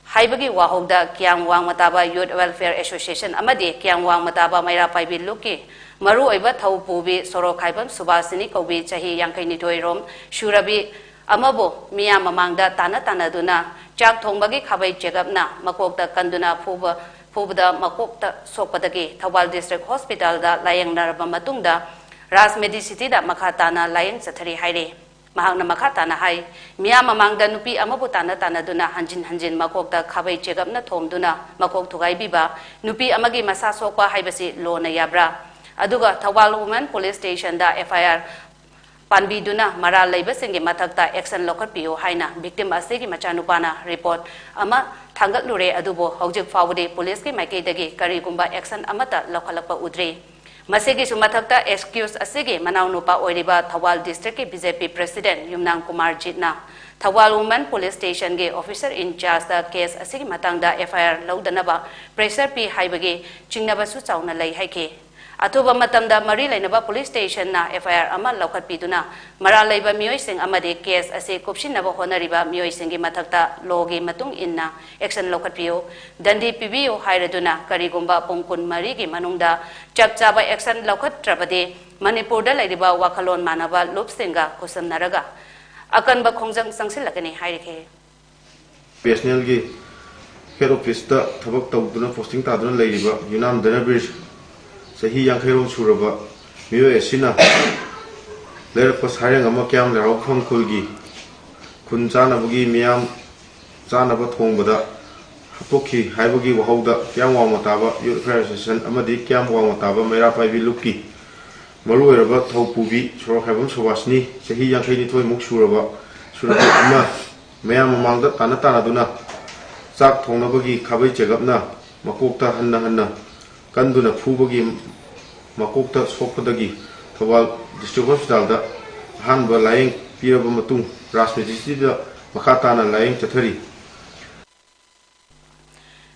ꯍꯥꯏꯕꯒꯤ ꯋꯥꯍꯧꯗ ꯀꯤꯌꯥꯝ ꯋꯥꯡꯃ ꯇꯥꯕ ꯌꯨꯠ ꯋꯦꯜꯐꯤꯌꯔ ꯑꯦꯁꯣꯁꯤꯌꯦꯁꯟ ꯑꯃꯗꯤ ꯀꯤꯌꯥꯝ ꯋꯥꯡꯃ ꯇꯥꯕ ꯃꯩꯔꯥ ꯄꯥꯏꯕꯤ ꯂꯨꯞꯀꯤ ꯃꯔꯨꯑꯣꯏꯕ ꯊꯧ ꯄꯨꯕꯤ ꯁꯣꯔꯣꯛ ꯈꯥꯏꯕꯝ ꯁꯨꯕꯥꯁꯤꯅꯤ ꯀꯧꯕꯤ ꯆꯍꯤ ꯌꯥꯡꯈꯩ ꯅꯤꯊꯣꯏ ꯔꯣꯝ ꯁꯨꯔꯕꯤ ꯑꯃꯕꯨ ꯃꯤꯌꯥꯝ ꯃꯃꯥꯡꯗ ꯇꯥꯟꯅ ꯇꯥꯟꯅꯗꯨꯅ ꯆꯥꯛ ꯊꯣꯡꯕꯒꯤ ꯈꯥꯕꯩ ꯆꯦꯒꯞꯅ ꯃꯀꯣꯛꯇ ꯀꯟꯗꯨꯅ ꯐꯨꯕ, ꯐꯨꯕꯗ ꯃꯀꯣꯛꯇ ꯁꯣꯛꯄꯗꯒꯤ ꯊꯧꯕꯥꯜ ꯗꯤꯁꯇ꯭ꯔꯤꯛ ꯍꯣꯁꯄꯤꯇꯥꯜꯗ ꯂꯥꯌꯦꯡꯅꯔꯕ ꯃꯇꯨꯡꯗ ꯔꯥꯖ ꯃꯦꯗꯤꯁꯤꯇꯤꯗ ꯃꯈꯥ ꯇꯥꯅ ꯂꯥꯌꯦꯡ ꯆꯠꯊꯔꯤ ꯍꯥꯏꯔꯤ꯫ ꯃꯍꯥꯛꯅ ꯃꯈꯥ ꯇꯥꯅ ꯍꯥꯏ, ꯃꯤꯌꯥꯝ ꯃꯃꯥꯡꯗ ꯅꯨꯄꯤ ꯑꯃꯕꯨ ꯇꯥꯟꯅ ꯇꯥꯟꯅꯗꯨꯅ ꯍꯟꯖꯤꯟ ꯍꯟꯖꯤꯟ ꯃꯀꯣꯛꯇ ꯈꯥꯕꯩ ꯆꯦꯒꯞꯅ ꯊꯣꯝꯗꯨꯅ ꯃꯀꯣꯛ ꯊꯨꯒꯥꯏꯕꯤꯕ, ꯅꯨꯄꯤ ꯑꯃꯒꯤ ꯃꯁꯥ ꯁꯣꯛꯄ ꯍꯥꯏꯕꯁꯤ ꯂꯣꯅ ꯌꯥꯕ꯭ꯔꯥ? ꯑꯗꯨꯒ Thoubal women police ꯁ꯭ꯇꯦꯁꯟꯗ F I R ꯄꯥꯟꯕꯤꯗꯨꯅ ꯃꯔꯥꯜ ꯂꯩꯕꯁꯤꯡꯒꯤ ꯃꯊꯛꯇ ꯑꯦꯛꯁꯟ ꯂꯧꯈꯠꯄꯤꯌꯨ ꯍꯥꯏꯅ ꯚꯤꯛꯇꯤꯝ ꯑꯁꯤꯒꯤ ꯃꯆꯥꯅꯨꯄꯥꯅ ꯔꯤꯄꯣꯔꯠ ꯑꯃ ꯊꯥꯡꯒꯠꯂꯨꯔꯦ, ꯑꯗꯨꯕꯨ ꯍꯧꯖꯤꯛ ꯐꯥꯎꯕꯗꯤ ꯄꯨꯂꯤꯁꯀꯤ ꯃꯥꯏꯀꯩꯗꯒꯤ ꯀꯔꯤꯒꯨꯝꯕ ꯑꯦꯛꯁꯟ ꯑꯃꯠꯇ ꯂꯧꯈꯠꯂꯛꯄ ꯎꯗ꯭ꯔꯤ꯫ ꯃꯁꯤꯒꯤꯁꯨ ꯃꯊꯛꯇ ꯑꯦꯛꯁꯀ꯭ꯌꯨꯁ ꯑꯁꯤꯒꯤ ꯃꯅꯥꯎꯅꯨꯄꯥ ꯑꯣꯏꯔꯤꯕ ꯊꯧꯕꯥꯜ ꯗꯤꯁꯇ꯭ꯔꯤꯛꯀꯤ B J P president Yumnam Kumar ꯖꯤꯠꯅ ꯊꯧꯕꯥꯜ ꯋꯨꯃꯦꯟ ꯄꯨꯂꯤꯁ ꯁ꯭ꯇꯦꯁꯟꯒꯤ ꯑꯣꯐꯤꯁꯔ ꯏꯟ ꯆꯥꯔꯖꯇ ꯀꯦꯁ ꯑꯁꯤꯒꯤ ꯃꯇꯥꯡꯗ ꯑꯦꯐ ꯑꯥꯏ ꯑꯥꯔ ꯂꯧꯗꯅꯕ ꯄ꯭ꯔꯦꯁꯔ ꯄꯤ ꯍꯥꯏꯕꯒꯤ ꯆꯤꯡꯅꯕꯁꯨ ꯆꯥꯎꯅ ꯂꯩ ꯍꯥꯏꯈꯤ꯫ ꯑꯊꯨꯕ ꯃꯇꯝꯗ ꯃꯔꯤ ꯂꯩꯅꯕ ꯄꯨꯂꯤꯁ ꯁ꯭ꯇꯦꯁꯟꯅ ꯑꯦꯐ ꯑꯥꯏ ꯑꯥꯔ ꯑꯃ ꯂꯧꯈꯠꯄꯤꯗꯨꯅ ꯃꯔꯥꯜ ꯂꯩꯕ ꯃꯤꯑꯣꯏꯁꯤꯡ ꯑꯃꯗꯤ ꯀꯦꯁ ꯑꯁꯤ ꯀꯨꯞꯁꯤꯟꯅꯕ ꯍꯣꯠꯅꯔꯤꯕ ꯃꯤꯑꯣꯏꯁꯤꯡꯒꯤ ꯃꯊꯛꯇ ꯂꯣꯒꯤ ꯃꯇꯨꯡ ꯏꯟꯅ ꯑꯦꯛꯁꯟ ꯂꯧꯈꯠꯄꯤꯌꯨ, ꯗꯟꯗꯤ ꯄꯤꯕꯤꯌꯨ ꯍꯥꯏꯔꯗꯨꯅ ꯀꯔꯤꯒꯨꯝꯕ ꯄꯨꯡ ꯀꯨꯟꯃꯔꯤꯒꯤ ꯃꯅꯨꯡꯗ ꯆꯞ ꯆꯥꯕ ꯑꯦꯛꯁꯟ ꯂꯧꯈꯠꯇ꯭ꯔꯕꯗꯤ ꯃꯅꯤꯄꯨꯔꯗ ꯂꯩꯔꯤꯕ ꯋꯥꯈꯜꯂꯣꯟ ꯃꯥꯟꯅꯕ ꯂꯨꯞꯁꯤꯡꯒ ꯈꯨꯠꯁꯝꯅꯔꯒ ꯑꯀꯟꯕ ꯈꯣꯡꯖꯪ ꯆꯪꯁꯤꯜꯂꯛꯀꯅꯤ ꯍꯥꯏꯔꯤꯈꯤ꯫ ꯕꯤ ꯑꯦꯁ ꯑꯦꯟ ꯑꯦꯜꯒꯤ ꯍꯦꯗ ꯑꯣꯐꯤꯁꯇ ꯊꯕꯛ ꯇꯧꯗꯨꯅ ꯄꯣꯁꯇꯤꯡ ꯇꯥꯗꯨꯅ ꯂꯩꯔꯤꯕ ꯌꯨꯅꯥꯝ ꯙꯅꯕꯤꯔ, ꯆꯍꯤ ꯌꯥꯡꯈꯩꯔꯣꯝ ꯁꯨꯔꯕ ꯃꯤꯑꯣꯏ ꯑꯁꯤꯅ ꯂꯩꯔꯛꯄ ꯁꯥꯔꯦꯡ ꯑꯃ ꯀꯌꯥꯝ ꯂꯩꯔꯥꯎꯐꯝ ꯈꯨꯜꯒꯤ ꯈꯨꯟ ꯆꯥꯅꯕꯒꯤ ꯃꯤꯌꯥꯝ ꯆꯥꯅꯕ ꯊꯣꯡꯕꯗ ꯍꯥꯞꯇꯣꯛꯈꯤ ꯍꯥꯏꯕꯒꯤ ꯋꯥꯍꯧꯗ ꯀꯌꯥꯝ ꯋꯥꯡꯃ ꯇꯥꯕ ꯌꯨꯠ ꯐꯦꯗꯔꯦꯁꯟ ꯑꯃꯗꯤ ꯀꯌꯥꯝ ꯋꯥꯡꯃ ꯇꯥꯕ ꯃꯩꯔꯥ ꯄꯥꯏꯕꯤ ꯂꯨꯞꯀꯤ ꯃꯔꯨꯑꯣꯏꯔꯕ ꯊꯧ ꯄꯨꯕꯤ ꯁꯣꯔꯣꯛꯈꯥꯏꯕꯝ ꯁꯨꯕꯥꯁꯅꯤ, ꯆꯍꯤ ꯌꯥꯡꯈꯩ ꯅꯤꯊꯣꯏꯃꯨꯛ ꯁꯨꯔꯕ ꯁꯨꯔꯕ ꯑꯃ ꯃꯌꯥꯝ ꯃꯃꯥꯡꯗ ꯇꯥꯟꯅ ꯇꯥꯟꯅꯗꯨꯅ ꯆꯥꯛ ꯊꯣꯡꯅꯕꯒꯤ ꯈꯥꯕꯩ ꯆꯦꯒꯞꯅ ꯃꯀꯣꯛꯇ ꯍꯟꯅ ꯍꯟꯅ ꯀꯟꯗꯨꯅ ꯐꯨꯕꯒꯤ ꯃꯀꯣꯛꯇ ꯁꯣꯛꯄꯗꯒꯤ ꯊꯧꯕꯥꯜ ꯗꯤꯁꯇ꯭ꯔꯤꯛ ꯍꯣꯁꯄꯤꯇꯥꯜꯗ ꯑꯍꯥꯟꯕ ꯂꯥꯌꯦꯡ ꯄꯤꯔꯕ ꯃꯇꯨꯡ ꯔꯥꯖꯃꯤꯁꯇ꯭ꯔꯤꯗ ꯃꯈꯥ ꯇꯥꯅ ꯂꯥꯌꯦꯡ ꯆꯠꯊꯔꯤ꯫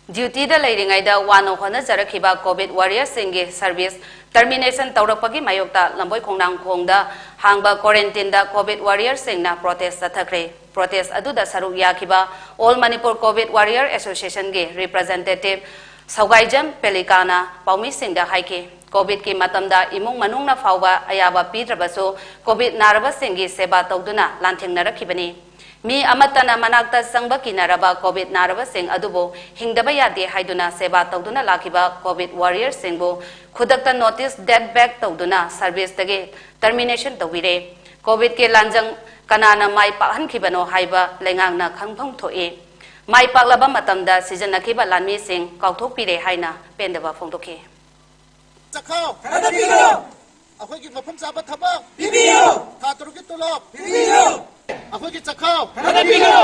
ꯗ꯭ꯌꯨꯇꯤꯗ ꯂꯩꯔꯤꯉꯩꯗ ꯋꯥꯅ ꯍꯣꯠꯅꯖꯔꯛꯈꯤꯕ ꯀꯣꯚꯤꯗ ꯋꯥꯔꯤꯌꯔꯁꯤꯡꯒꯤ ꯁꯔꯚꯤꯁ ꯇꯔꯃꯤꯅꯦꯁꯟ ꯇꯧꯔꯛꯄꯒꯤ ꯃꯥꯌꯣꯛꯇ ꯂꯝꯕꯣꯏ ꯈꯣꯡꯅꯥꯡꯈꯣꯡꯗ ꯍꯥꯡꯕ ꯀ꯭ꯋꯥꯔꯦꯟꯇꯤꯟꯗ ꯀꯣꯚꯤꯗ ꯋꯥꯔꯤꯌꯔꯁꯤꯡꯅ ꯄ꯭ꯔꯣꯇꯦꯁ ꯆꯠꯊꯈ꯭ꯔꯦ꯫ ꯄ꯭ꯔꯣꯇꯦꯁ ꯑꯗꯨꯗ ꯁꯔꯨꯛ ꯌꯥꯈꯤꯕ ꯑꯣꯜ ꯃꯅꯤꯄꯨꯔ ꯀꯣꯚꯤꯗ ꯋꯥꯔꯤꯌꯔ ꯑꯦꯁꯣꯁꯤꯌꯦꯁꯟꯒꯤ ꯔꯤꯄ꯭ꯔꯖꯦꯟꯇꯦꯇꯤꯚ ꯁꯧꯒꯥꯏꯖꯝ ꯄꯦꯂꯤꯀꯥꯅ ꯄꯥꯎꯃꯤꯁꯤꯡꯗ ꯍꯥꯏꯈꯤ, ꯀꯣꯚꯤꯗꯀꯤ ꯃꯇꯝꯗ ꯏꯃꯨꯡ ꯃꯅꯨꯡꯅ ꯐꯥꯎꯕ ꯑꯌꯥꯕ ꯄꯤꯗ꯭ꯔꯕꯁꯨ ꯀꯣꯚꯤꯗ ꯅꯥꯔꯕꯁꯤꯡꯒꯤ ꯁꯦꯕꯥ ꯇꯧꯗꯨꯅ ꯂꯥꯟꯊꯦꯡꯅꯔꯛꯈꯤꯕꯅꯤ꯫ ꯃꯤ ꯑꯃꯠꯇꯅ ꯃꯅꯥꯛꯇ ꯆꯪꯕ ꯀꯤꯅꯔꯕ ꯀꯣꯚꯤꯗ ꯅꯥꯔꯕꯁꯤꯡ ꯑꯗꯨꯕꯨ ꯍꯤꯡꯗꯕ ꯌꯥꯗꯦ ꯍꯥꯏꯗꯨꯅ ꯁꯦꯕꯥ ꯇꯧꯗꯨꯅ ꯂꯥꯛꯈꯤꯕ ꯀꯣꯚꯤꯗ ꯋꯥꯔꯤꯌꯔꯁꯤꯡꯕꯨ ꯈꯨꯗꯛꯇ ꯅꯣꯇꯤꯁ ꯗꯦꯠ ꯕꯦꯛ ꯇꯧꯗꯨꯅ ꯁꯔꯚꯤꯁꯇꯒꯤ ꯇꯔꯃꯤꯅꯦꯁꯟ ꯇꯧꯕꯤꯔꯦ꯫ ꯀꯣꯚꯤꯗꯀꯤ ꯂꯥꯟꯖꯪ ꯀꯅꯥꯅ ꯃꯥꯏ ꯄꯥꯛꯍꯟꯈꯤꯕꯅꯣ ꯍꯥꯏꯕ ꯂꯩꯉꯥꯛꯅ ꯈꯪꯐꯝ ꯊꯣꯛꯏ꯫ ꯃꯥꯏ ꯄꯥꯛꯂꯕ ꯃꯇꯝꯗ ꯁꯤꯖꯤꯟꯅꯈꯤꯕ ꯂꯥꯟꯃꯤꯁꯤꯡ ꯀꯥꯎꯊꯣꯛꯄꯤꯔꯦ ꯍꯥꯏꯅ ꯄꯦꯟꯗꯕ ꯐꯣꯡꯗꯣꯛꯈꯤ꯫ ꯆꯈꯥꯎ ꯈꯔ ꯄꯤꯕꯤꯌꯨ꯫ ꯑꯩꯈꯣꯏꯒꯤ ꯃꯐꯝ ꯆꯥꯕ ꯊꯕꯛ ꯄꯤꯕꯤꯌꯨ꯫ ꯊꯥ ꯇꯔꯨꯛꯀꯤ ꯇꯣꯂꯣꯞ ꯄꯤꯕꯤꯌꯨ꯫ ꯑꯩꯈꯣꯏꯒꯤ ꯆꯈꯥꯎ ꯈꯔ ꯄꯤꯕꯤꯌꯨ꯫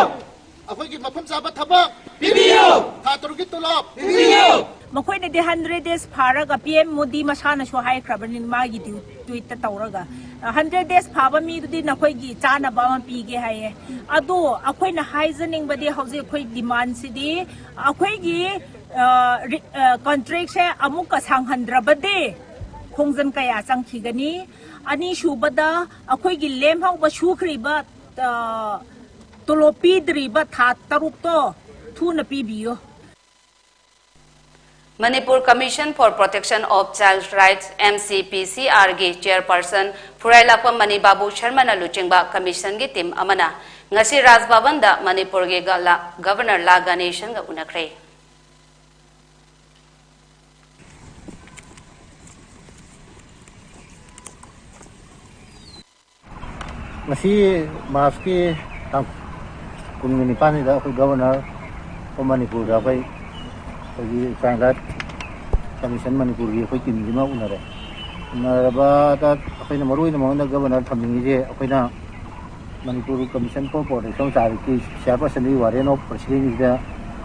ꯑꯩꯈꯣꯏꯒꯤ ꯃꯐꯝ ꯆꯥꯕ ꯊꯕꯛ ꯄꯤꯕꯤꯌꯨ꯫ ꯊꯥ ꯇꯔꯨꯛꯀꯤ ꯇꯣꯂꯣꯞ ꯄꯤꯕꯤꯌꯨ꯫ ꯃꯈꯣꯏꯅꯗꯤ ꯍꯟꯗ꯭ꯔꯦꯠ ꯗꯦꯖ ꯐꯥꯔꯒ ꯄꯤ ꯑꯦꯝ ꯃꯣꯗꯤ ꯃꯁꯥꯅꯁꯨ ꯍꯥꯏꯈ꯭ꯔꯕꯅꯤ ꯃꯥꯒꯤ ꯇ꯭ꯋꯤꯠꯇ ꯇꯧꯔꯒ ꯍꯟꯗ꯭ꯔꯦꯠ ꯗꯦꯖ ꯐꯥꯕ ꯃꯤꯗꯨꯗꯤ ꯅꯈꯣꯏꯒꯤ ꯆꯥꯅꯕ ꯑꯃ ꯄꯤꯒꯦ ꯍꯥꯏꯌꯦ꯫ ꯑꯗꯣ ꯑꯩꯈꯣꯏꯅ ꯍꯥꯏꯖꯅꯤꯡꯕꯗꯤ ꯍꯧꯖꯤꯛ ꯑꯩꯈꯣꯏ ꯗꯤꯃꯥꯟꯁꯤꯗꯤ ꯑꯩꯈꯣꯏꯒꯤ ꯀꯟꯇ꯭ꯔꯦꯛꯁꯦ ꯑꯃꯨꯛꯀ ꯁꯥꯡꯍꯟꯗ꯭ꯔꯕꯗꯤ ꯈꯣꯡꯖꯪ ꯀꯌꯥ ꯆꯪꯈꯤꯒꯅꯤ꯫ ꯑꯅꯤꯁꯨꯕꯗ, ꯑꯩꯈꯣꯏꯒꯤ ꯂꯦꯝꯍꯧꯕ ꯁꯨꯈ꯭ꯔꯤꯕ, ꯑ, ꯇꯣꯂꯣꯞ ꯄꯤꯗ꯭ꯔꯤꯕ ꯊꯥ ꯇꯔꯨꯛꯇꯣ ꯊꯨꯅ ꯄꯤꯕꯤꯌꯨ꯫ Manipur Commission for Protection of Child Rights, M C P C R ꯒꯤ chairperson ꯐꯨꯔꯥꯏꯂꯥꯛꯄꯝ ꯃꯅꯤ ꯕꯥꯕꯨ ꯁꯔꯃꯅ ꯂꯨꯆꯤꯡꯕ commission ꯒꯤ team ꯑꯃꯅ ꯉꯁꯤ ꯔꯥꯖ ꯚꯕꯟꯗ ꯃꯅꯤꯄꯨꯔꯒꯤ ꯒ-, ꯂꯥ-, Governor ꯂꯥ ꯒꯅꯦꯁꯟꯒ ꯎꯅꯈ꯭ꯔꯦ꯫ ꯉꯁꯤ ꯃꯥꯔꯆꯀꯤ ꯇꯥꯡ ꯀꯨꯟꯒ ꯅꯤꯄꯥꯟꯁꯤꯗ ꯑꯩꯈꯣꯏ Governor of ꯃꯅꯤꯄꯨꯔꯗ ꯑꯩꯈꯣꯏ, ꯑꯩꯈꯣꯏꯒꯤ Child Right Commission ꯃꯅꯤꯄꯨꯔꯒꯤ ꯑꯩꯈꯣꯏ teamꯁꯤꯃ ꯎꯅꯔꯦ꯫ ꯎꯅꯔꯕꯗ ꯑꯩꯈꯣꯏꯅ ꯃꯔꯨ ꯑꯣꯏꯅ ꯃꯉꯣꯟꯗ Governor ꯊꯝꯅꯤꯡꯉꯤꯁꯦ, ꯑꯩꯈꯣꯏꯅ Manipur Commission for Protection of Child Rightsꯀꯤ chairpersonꯒꯤ warrant of proceedingꯁꯤꯗ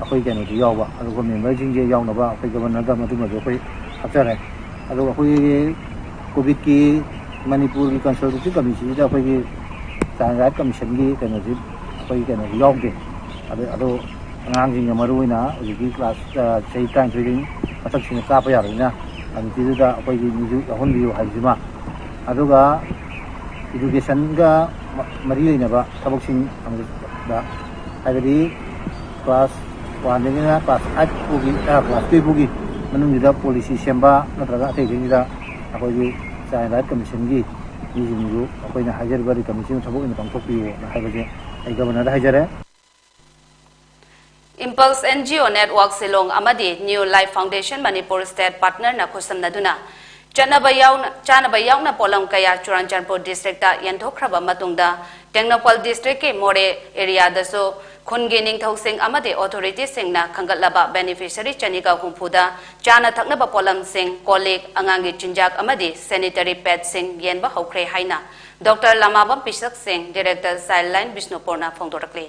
ꯑꯩꯈꯣꯏ ꯀꯩꯅꯣꯁꯨ ꯌꯥꯎꯕ, ꯑꯗꯨꯒ memberꯁꯤꯡꯁꯦ ꯌꯥꯎꯅꯕ ꯑꯩꯈꯣꯏ Governorꯗ ꯃꯗꯨꯃꯁꯨ ꯑꯩꯈꯣꯏ ꯍꯥꯞꯆꯔꯦ꯫ ꯑꯗꯨꯒ ꯑꯩꯈꯣꯏꯒꯤ COVIDꯀꯤ ꯃꯅꯤꯄꯨꯔꯒꯤ Consultative Committeeꯁꯤꯗ ꯑꯩꯈꯣꯏꯒꯤ Child Right Commissionꯒꯤ ꯀꯩꯅꯣꯁꯤ, ꯑꯩꯈꯣꯏꯒꯤ ꯀꯩꯅꯣꯁꯤ ꯌꯥꯎꯗꯦ꯫ ꯑꯗꯨ, ꯑꯗꯣ ꯑꯉꯥꯡꯁꯤꯡꯅ ꯃꯔꯨ ꯑꯣꯏꯅ ꯍꯧꯖꯤꯛꯀꯤ class, ꯑ, ꯆꯍꯤ ꯇꯔꯥꯅꯤꯊꯣꯏꯗꯒꯤ ꯃꯊꯛꯁꯤꯡꯅ ꯀꯥꯞꯄ ꯌꯥꯔꯣꯏꯅ committeeꯗꯨꯗ ꯑꯩꯈꯣꯏꯒꯤ ꯃꯤꯁꯨ ꯌꯥꯎꯍꯟꯕꯤꯌꯨ ꯍꯥꯏꯕꯁꯤꯃ, ꯑꯗꯨꯒ educationꯒ ꯃ-, ꯃꯔꯤ ꯂꯩꯅꯕ ꯊꯕꯛꯁꯤꯡ ꯑꯃꯗ, ꯍꯥꯏꯕꯗꯤ class oneꯗꯒꯤꯅ class eight ꯐꯥꯎꯒꯤ, ꯑ, class twelve ꯐꯥꯎꯒꯤ ꯃꯅꯨꯡꯁꯤꯗ policy ꯁꯦꯝꯕ ꯅꯠꯇ꯭ꯔꯒ ꯑꯇꯩ ꯑꯇꯩꯁꯤꯗ ꯑꯩꯈꯣꯏꯒꯤ Child Right Commissionꯒꯤ ꯃꯤꯁꯤꯡꯗꯨ ꯑꯩꯈꯣꯏꯅ ꯍꯥꯏꯖꯔꯤꯕ recommendation ꯊꯕꯛ ꯑꯣꯏꯅ ꯄꯥꯡꯊꯣꯛꯄꯤꯌꯨꯅ ꯍꯥꯏꯕꯁꯦ ꯑꯩ Governorꯗ ꯍꯥꯏꯖꯔꯦ꯫ Impulse N G O Network Shillong ꯑꯃꯗꯤ New Life Foundation Manipur State Partnerꯅ ꯈꯨꯠꯁꯝꯅꯗꯨꯅ ꯆꯠꯅꯕ ꯌꯥꯎꯅ, ꯆꯥꯅꯕ ꯌꯥꯎꯅ ꯄꯣꯠꯂꯝ ꯀꯌꯥ ꯆꯨꯔꯥꯟꯆꯥꯟꯄꯨꯔ districtꯇ ꯌꯦꯟꯊꯣꯛꯈ꯭ꯔꯕ ꯃꯇꯨꯡꯗ ꯇꯦꯡꯅꯧꯄꯜ districtꯀꯤ ꯃꯣꯔꯦ areaꯗꯁꯨ ꯈꯨꯟꯒꯤ ꯅꯤꯡꯊꯧꯁꯤꯡ ꯑꯃꯗꯤ authorityꯁꯤꯡꯅ ꯈꯟꯒꯠꯂꯕ beneficiary ꯆꯅꯤꯒ ꯍꯨꯝꯐꯨꯗ ꯆꯥꯅ ꯊꯛꯅꯕ ꯄꯣꯠꯂꯝꯁꯤꯡ, ꯀꯣꯜ ꯂꯤꯛ, ꯑꯉꯥꯡꯒꯤ ꯆꯤꯟꯖꯥꯛ ꯑꯃꯗꯤ sanitary padꯁꯤꯡ ꯌꯦꯟꯕ ꯍꯧꯈ꯭ꯔꯦ ꯍꯥꯏꯅ Doctor ꯂꯃꯥꯕꯝ ꯄꯤꯁꯛ ꯁꯤꯡ, Director Childline ꯕꯤꯁꯅꯨꯄꯨꯔꯅ ꯐꯣꯡꯗꯣꯔꯛꯂꯤ꯫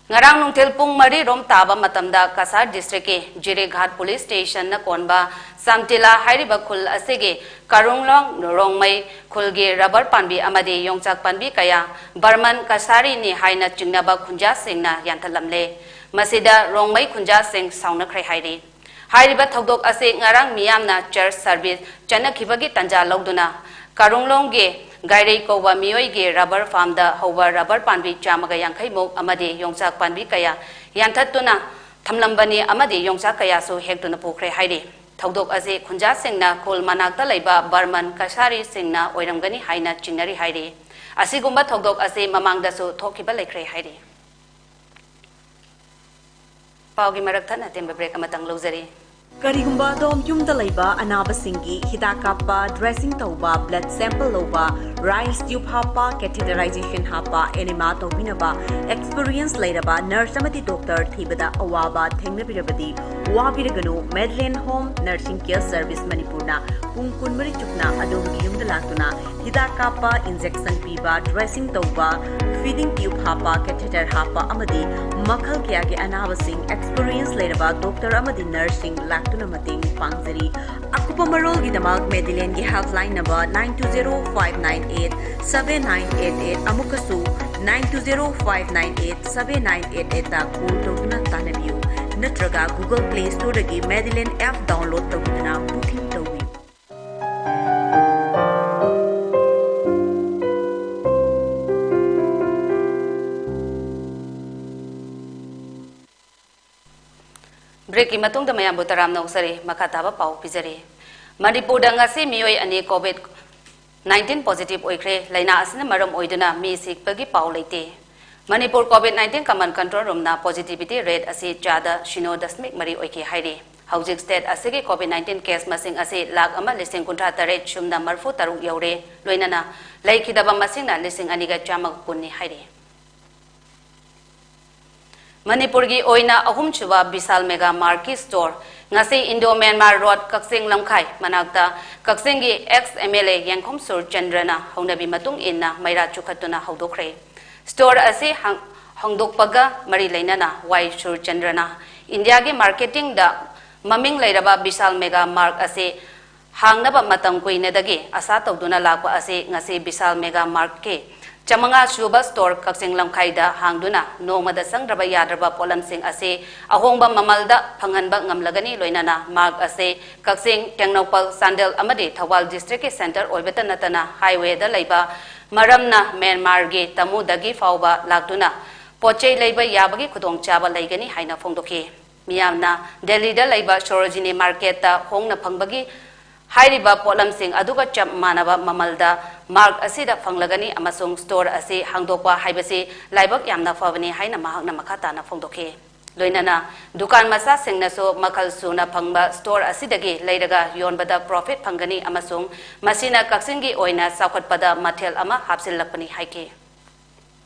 ꯉꯔꯥꯡ ꯅꯨꯡꯊꯤꯜ ꯄꯨꯡ ꯃꯔꯤ ꯔꯣꯝ ꯇꯥꯕ ꯃꯇꯝꯗ ꯀꯁꯥꯔ districtꯀꯤ ꯖꯤꯔꯤꯘꯥꯠ police stationꯅ ꯀꯣꯟꯕ ꯆꯥꯝꯇꯤꯂꯥ ꯍꯥꯏꯔꯤꯕ ꯈꯨꯜ ꯑꯁꯤꯒꯤ ꯀꯥꯔꯨꯡꯂꯣꯡ ꯔꯣꯡꯃꯩ ꯈꯨꯜꯒꯤ rubber ꯄꯥꯝꯕꯤ ꯑꯃꯗꯤ ꯌꯣꯡꯆꯥꯛ ꯄꯥꯝꯕꯤ ꯀꯌꯥ ꯕꯔꯃꯟ ꯀꯁꯥꯔꯤꯅꯤ ꯍꯥꯏꯅ ꯆꯤꯡꯅꯕ ꯈꯨꯟꯖꯥꯁꯤꯡꯅ ꯌꯥꯟꯊꯠꯂꯝꯂꯦ꯫ ꯃꯁꯤꯗ ꯔꯣꯡꯃꯩ ꯈꯨꯟꯖꯥꯁꯤꯡ ꯁꯥꯎꯅꯈ꯭ꯔꯦ ꯍꯥꯏꯔꯤ꯫ ꯍꯥꯏꯔꯤꯕ ꯊꯧꯗꯣꯛ ꯑꯁꯤ ꯉꯔꯥꯡ ꯃꯤꯌꯥꯝꯅ church service ꯆꯠꯅꯈꯤꯕꯒꯤ ꯇꯥꯟꯖꯥ ꯂꯧꯗꯨꯅ ꯀꯥꯔꯣꯡꯂꯣꯡꯒꯤ ꯒꯥꯏꯔꯩ ꯀꯧꯕ ꯃꯤꯑꯣꯏꯒꯤ rubber farmꯗ ꯍꯧꯕ rubber ꯄꯥꯝꯕꯤ ꯆꯥꯝꯃꯒ ꯌꯥꯡꯈꯩ ꯃꯨꯛ ꯑꯃꯗꯤ ꯌꯣꯡꯆꯥꯛ ꯄꯥꯝꯕꯤ ꯀꯌꯥ ꯌꯥꯟꯊꯠꯇꯨꯅ ꯊꯝꯂꯝꯕꯅꯤ ꯑꯃꯗꯤ ꯌꯣꯡꯆꯥꯛ ꯀꯌꯥꯁꯨ ꯍꯦꯛꯇꯨꯅ ꯄꯨꯈ꯭ꯔꯦ ꯍꯥꯏꯔꯤ꯫ ꯊꯧꯗꯣꯛ ꯑꯁꯤ ꯈꯨꯟꯖꯥꯁꯤꯡꯅ ꯈꯨꯜ ꯃꯅꯥꯛꯇ ꯂꯩꯕ ꯕꯔꯃꯟ ꯀꯁꯥꯔꯤꯁꯤꯡꯅ ꯑꯣꯏꯔꯝꯒꯅꯤ ꯍꯥꯏꯅ ꯆꯤꯡꯅꯔꯤ ꯍꯥꯏꯔꯤ꯫ ꯑꯁꯤꯒꯨꯝꯕ ꯊꯧꯗꯣꯛ ꯑꯁꯤ ꯃꯃꯥꯡꯗꯁꯨ ꯊꯣꯛꯈꯤꯕ ꯂꯩꯈ꯭ꯔꯦ ꯍꯥꯏꯔꯤ꯫ ꯄꯥꯎꯒꯤ ꯃꯔꯛ ꯊꯠꯅ ꯑꯇꯦꯟꯕ break ꯑꯃꯇꯪ ꯂꯧꯖꯔꯤ꯫ ꯀꯔꯤꯒꯨꯝꯕ ꯑꯗꯣꯝ ꯌꯨꯝꯗ ꯂꯩꯕ ꯑꯅꯥꯕꯁꯤꯡꯒꯤ ꯍꯤꯗꯥꯛ ꯀꯥꯞꯄ, dressing ꯇꯧꯕ, blood sample ꯂꯧꯕ, rice tube ꯍꯥꯞꯄ, catheterization ꯍꯥꯞꯄ, enema ꯇꯧꯕꯤꯅꯕ experience ꯂꯩꯔꯕ nurse ꯑꯃꯗꯤ doctor ꯊꯤꯕꯗ ꯑꯋꯥꯕ ꯊꯦꯡꯅꯕꯤꯔꯕꯗꯤ ꯋꯥꯕꯤꯔꯒꯅꯨ꯫ Madeline Home Nursing Care Service ꯃꯅꯤꯄꯨꯔꯅ ꯄꯨꯡ ꯀꯨꯟꯃꯔꯤ ꯆꯨꯞꯅ ꯑꯗꯣꯝꯒꯤ ꯌꯨꯝꯗ ꯂꯥꯛꯇꯨꯅ ꯍꯤꯗꯥꯛ ꯀꯥꯞꯄ, injection ꯄꯤꯕ, dressing ꯇꯧꯕ, feeding tube ꯍꯥꯞꯄ, catheter ꯍꯥꯞꯄ ꯑꯃꯗꯤ ꯃꯈꯜ ꯀꯌꯥꯒꯤ ꯑꯅꯥꯕꯁꯤꯡ experience ꯂꯩꯔꯕ doctor ꯑꯃꯗꯤ nurseꯁꯤꯡ ꯂꯥꯛꯇꯨꯅ ꯃꯇꯦꯡ ꯄꯥꯡꯖꯔꯤ꯫ ꯑꯀꯨꯞꯄ ꯃꯔꯣꯜꯒꯤꯗꯃꯛ Madelineꯒꯤ helpline number nine two zero five nine eight seven nine eight eight ꯑꯃꯨꯛꯀꯁꯨ nine two zero five nine eight seven nine eight eightꯇ call ꯇꯧꯗꯨꯅ ꯇꯥꯟꯅꯕꯤꯌꯨ, ꯅꯠꯇ꯭ꯔꯒ Google Play Storeꯗꯒꯤ Madeline app download ꯇꯧꯕꯤꯗꯨꯅ booking ꯇꯧꯕꯤꯌꯨ꯫ Breakꯀꯤ ꯃꯇꯨꯡꯗ ꯃꯌꯥꯝꯕꯨ ꯇꯔꯥꯝꯅ ꯑꯣꯛꯆꯔꯤ꯫ ꯃꯈꯥ ꯇꯥꯕ ꯄꯥꯎ ꯄꯤꯖꯔꯤ꯫ ꯃꯅꯤꯄꯨꯔꯗ ꯉꯁꯤ ꯃꯤꯑꯣꯏ ꯑꯅꯤ COVID nineteen positive ꯑꯣꯏꯈ꯭ꯔꯦ꯫ ꯂꯥꯏꯅꯥ ꯑꯁꯤꯅ ꯃꯔꯝ ꯑꯣꯏꯗꯨꯅ ꯃꯤ ꯁꯤꯕꯒꯤ ꯄꯥꯎ ꯂꯩꯇꯦ꯫ Manipur COVID nineteen common control roomꯅ positivity rate ꯑꯁꯤ ꯆꯥꯗ ꯁꯤꯅꯣ ꯗꯁꯃꯤꯛ ꯃꯔꯤ ꯑꯣꯏꯈꯤ ꯍꯥꯏꯔꯤ꯫ ꯍꯧꯖꯤꯛ state ꯑꯁꯤꯒꯤ COVID nineteen case ꯃꯁꯤꯡ ꯑꯁꯤ ꯂꯥꯈ ꯑꯃ ꯂꯤꯁꯤꯡ ꯀꯨꯟꯊ꯭ꯔꯥ ꯇꯔꯦꯠ ꯁꯨꯞꯅ ꯃꯔꯤꯐꯨ ꯇꯔꯨꯛ ꯌꯧꯔꯦ, ꯂꯣꯏꯅꯅ ꯂꯩꯈꯤꯗꯕ ꯃꯁꯤꯡꯅ ꯂꯤꯁꯤꯡ ꯑꯅꯤꯒ ꯆꯥꯝꯃꯒ ꯀꯨꯟꯅꯤ ꯍꯥꯏꯔꯤ꯫ ꯃꯅꯤꯄꯨꯔꯒꯤ ꯑꯣꯏꯅ ꯑꯍꯨꯝꯁꯨꯕ ꯕꯤꯁꯥꯜ ꯃꯦꯒꯥ ꯃꯥꯔꯠꯀꯤ store ꯉꯁꯤ ꯏꯟꯗꯣ ꯃ꯭ꯌꯥꯟꯃꯥꯔ ꯔꯣꯗ, ꯀꯛꯆꯤꯡ ꯂꯝꯈꯥꯏ ꯃꯅꯥꯛꯇ ꯀꯛꯆꯤꯡꯒꯤ ex MLA ꯌꯦꯡꯈꯣꯝ ꯁꯨꯔꯆꯟꯗ꯭ꯔꯅ ꯍꯧꯅꯕꯤ ꯃꯇꯨꯡ ꯏꯟꯅ ꯃꯩꯔꯥ ꯆꯨꯈꯠꯇꯨꯅ ꯍꯧꯗꯣꯛꯈ꯭ꯔꯦ꯫ Store ꯑꯁꯤ ꯍꯥꯡ-, ꯍꯥꯡꯗꯣꯛꯄꯒ ꯃꯔꯤ ꯂꯩꯅꯅ ꯋꯥꯏ ꯁꯨꯔꯆꯟꯗ꯭ꯔꯅ ꯏꯟꯗꯤꯌꯥꯒꯤ marketingꯗ ꯃꯃꯤꯡ ꯂꯩꯔꯕ ꯕꯤꯁꯥꯜ ꯃꯦꯒꯥ ꯃꯥꯔꯠ ꯑꯁꯤ ꯍꯥꯡꯅꯕ ꯃꯇꯝ ꯀꯨꯏꯅꯗꯒꯤ ꯑꯁꯥ ꯇꯧꯗꯨꯅ ꯂꯥꯛꯄ ꯑꯁꯤ ꯉꯁꯤ ꯕꯤꯁꯥꯜ ꯃꯦꯒꯥ ꯃꯥꯔꯠꯀꯤ ꯆꯥꯃꯉꯥ ꯁꯨꯕ store ꯀꯛꯆꯤꯡ ꯂꯝꯈꯥꯏꯗ ꯍꯥꯡꯗꯨꯅ ꯅꯣꯡꯃꯗ ꯆꯪꯗ꯭ꯔꯕ ꯌꯥꯗ꯭ꯔꯕ ꯄꯣꯠꯂꯝꯁꯤꯡ ꯑꯁꯤ ꯑꯍꯣꯡꯕ ꯃꯃꯜꯗ ꯐꯪꯍꯟꯕ ꯉꯝꯂꯒꯅꯤ꯫ ꯂꯣꯏꯅꯅ mark ꯑꯁꯤ ꯀꯛꯆꯤꯡ ꯇꯦꯡꯅꯧꯄꯜ ꯆꯥꯟꯗꯦꯜ ꯑꯃꯗꯤ ꯊꯧꯕꯥꯜ district ꯀꯤ centre ꯑꯣꯏꯕꯇ ꯅꯠꯇꯅ highway ꯗ ꯂꯩꯕ ꯃꯔꯝꯅ ꯃ꯭ꯌꯥꯟꯃꯥꯔꯒꯤ ꯇꯃꯨꯗꯒꯤ ꯐꯥꯎꯕ ꯂꯥꯛꯇꯨꯅ ꯄꯣꯠ ꯆꯩ ꯂꯩꯕ ꯌꯥꯕꯒꯤ ꯈꯨꯗꯣꯡꯆꯥꯕ ꯂꯩꯒꯅꯤ ꯍꯥꯏꯅ ꯐꯣꯡꯗꯣꯛꯈꯤ꯫ ꯃꯤꯌꯥꯝꯅ ꯗꯦꯜꯂꯤꯗ ꯂꯩꯕ ꯁꯣꯔꯣꯖꯤꯅꯤ market ꯇ ꯍꯣꯡꯅ ꯐꯪꯕꯒꯤ ꯍꯥꯏꯔꯤꯕ ꯄꯣꯠꯂꯝꯁꯤꯡ ꯑꯗꯨꯒ ꯆꯞ ꯃꯥꯟꯅꯕ ꯃꯃꯜꯗ mark ꯑꯁꯤꯗ ꯐꯪꯂꯒꯅꯤ ꯑꯃꯁꯨꯡ store ꯑꯁꯤ ꯍꯥꯡꯗꯣꯛꯄ ꯍꯥꯏꯕꯁꯤ ꯂꯥꯏꯕꯛ ꯌꯥꯝꯅ ꯐꯕꯅꯤ ꯍꯥꯏꯅ ꯃꯍꯥꯛꯅ ꯃꯈꯥ ꯇꯥꯅ ꯐꯣꯡꯗꯣꯛꯈꯤ꯫ ꯂꯣꯏꯅꯅ ꯗꯨꯀꯥꯟ ꯃꯆꯥꯁꯤꯡꯅꯁꯨ ꯃꯈꯜ ꯁꯨꯅ ꯐꯪꯕ store ꯑꯁꯤꯗꯒꯤ ꯂꯩꯔꯒ ꯌꯣꯟꯕꯗ profit ꯐꯪꯒꯅꯤ ꯑꯃꯁꯨꯡ ꯃꯁꯤꯅ ꯀꯛꯆꯤꯡꯒꯤ ꯑꯣꯏꯅ ꯆꯥꯎꯈꯠꯄꯗ ꯃꯊꯦꯜ ꯑꯃ ꯍꯥꯞꯆꯤꯜꯂꯛꯄꯅꯤ ꯍꯥꯏꯈꯤ꯫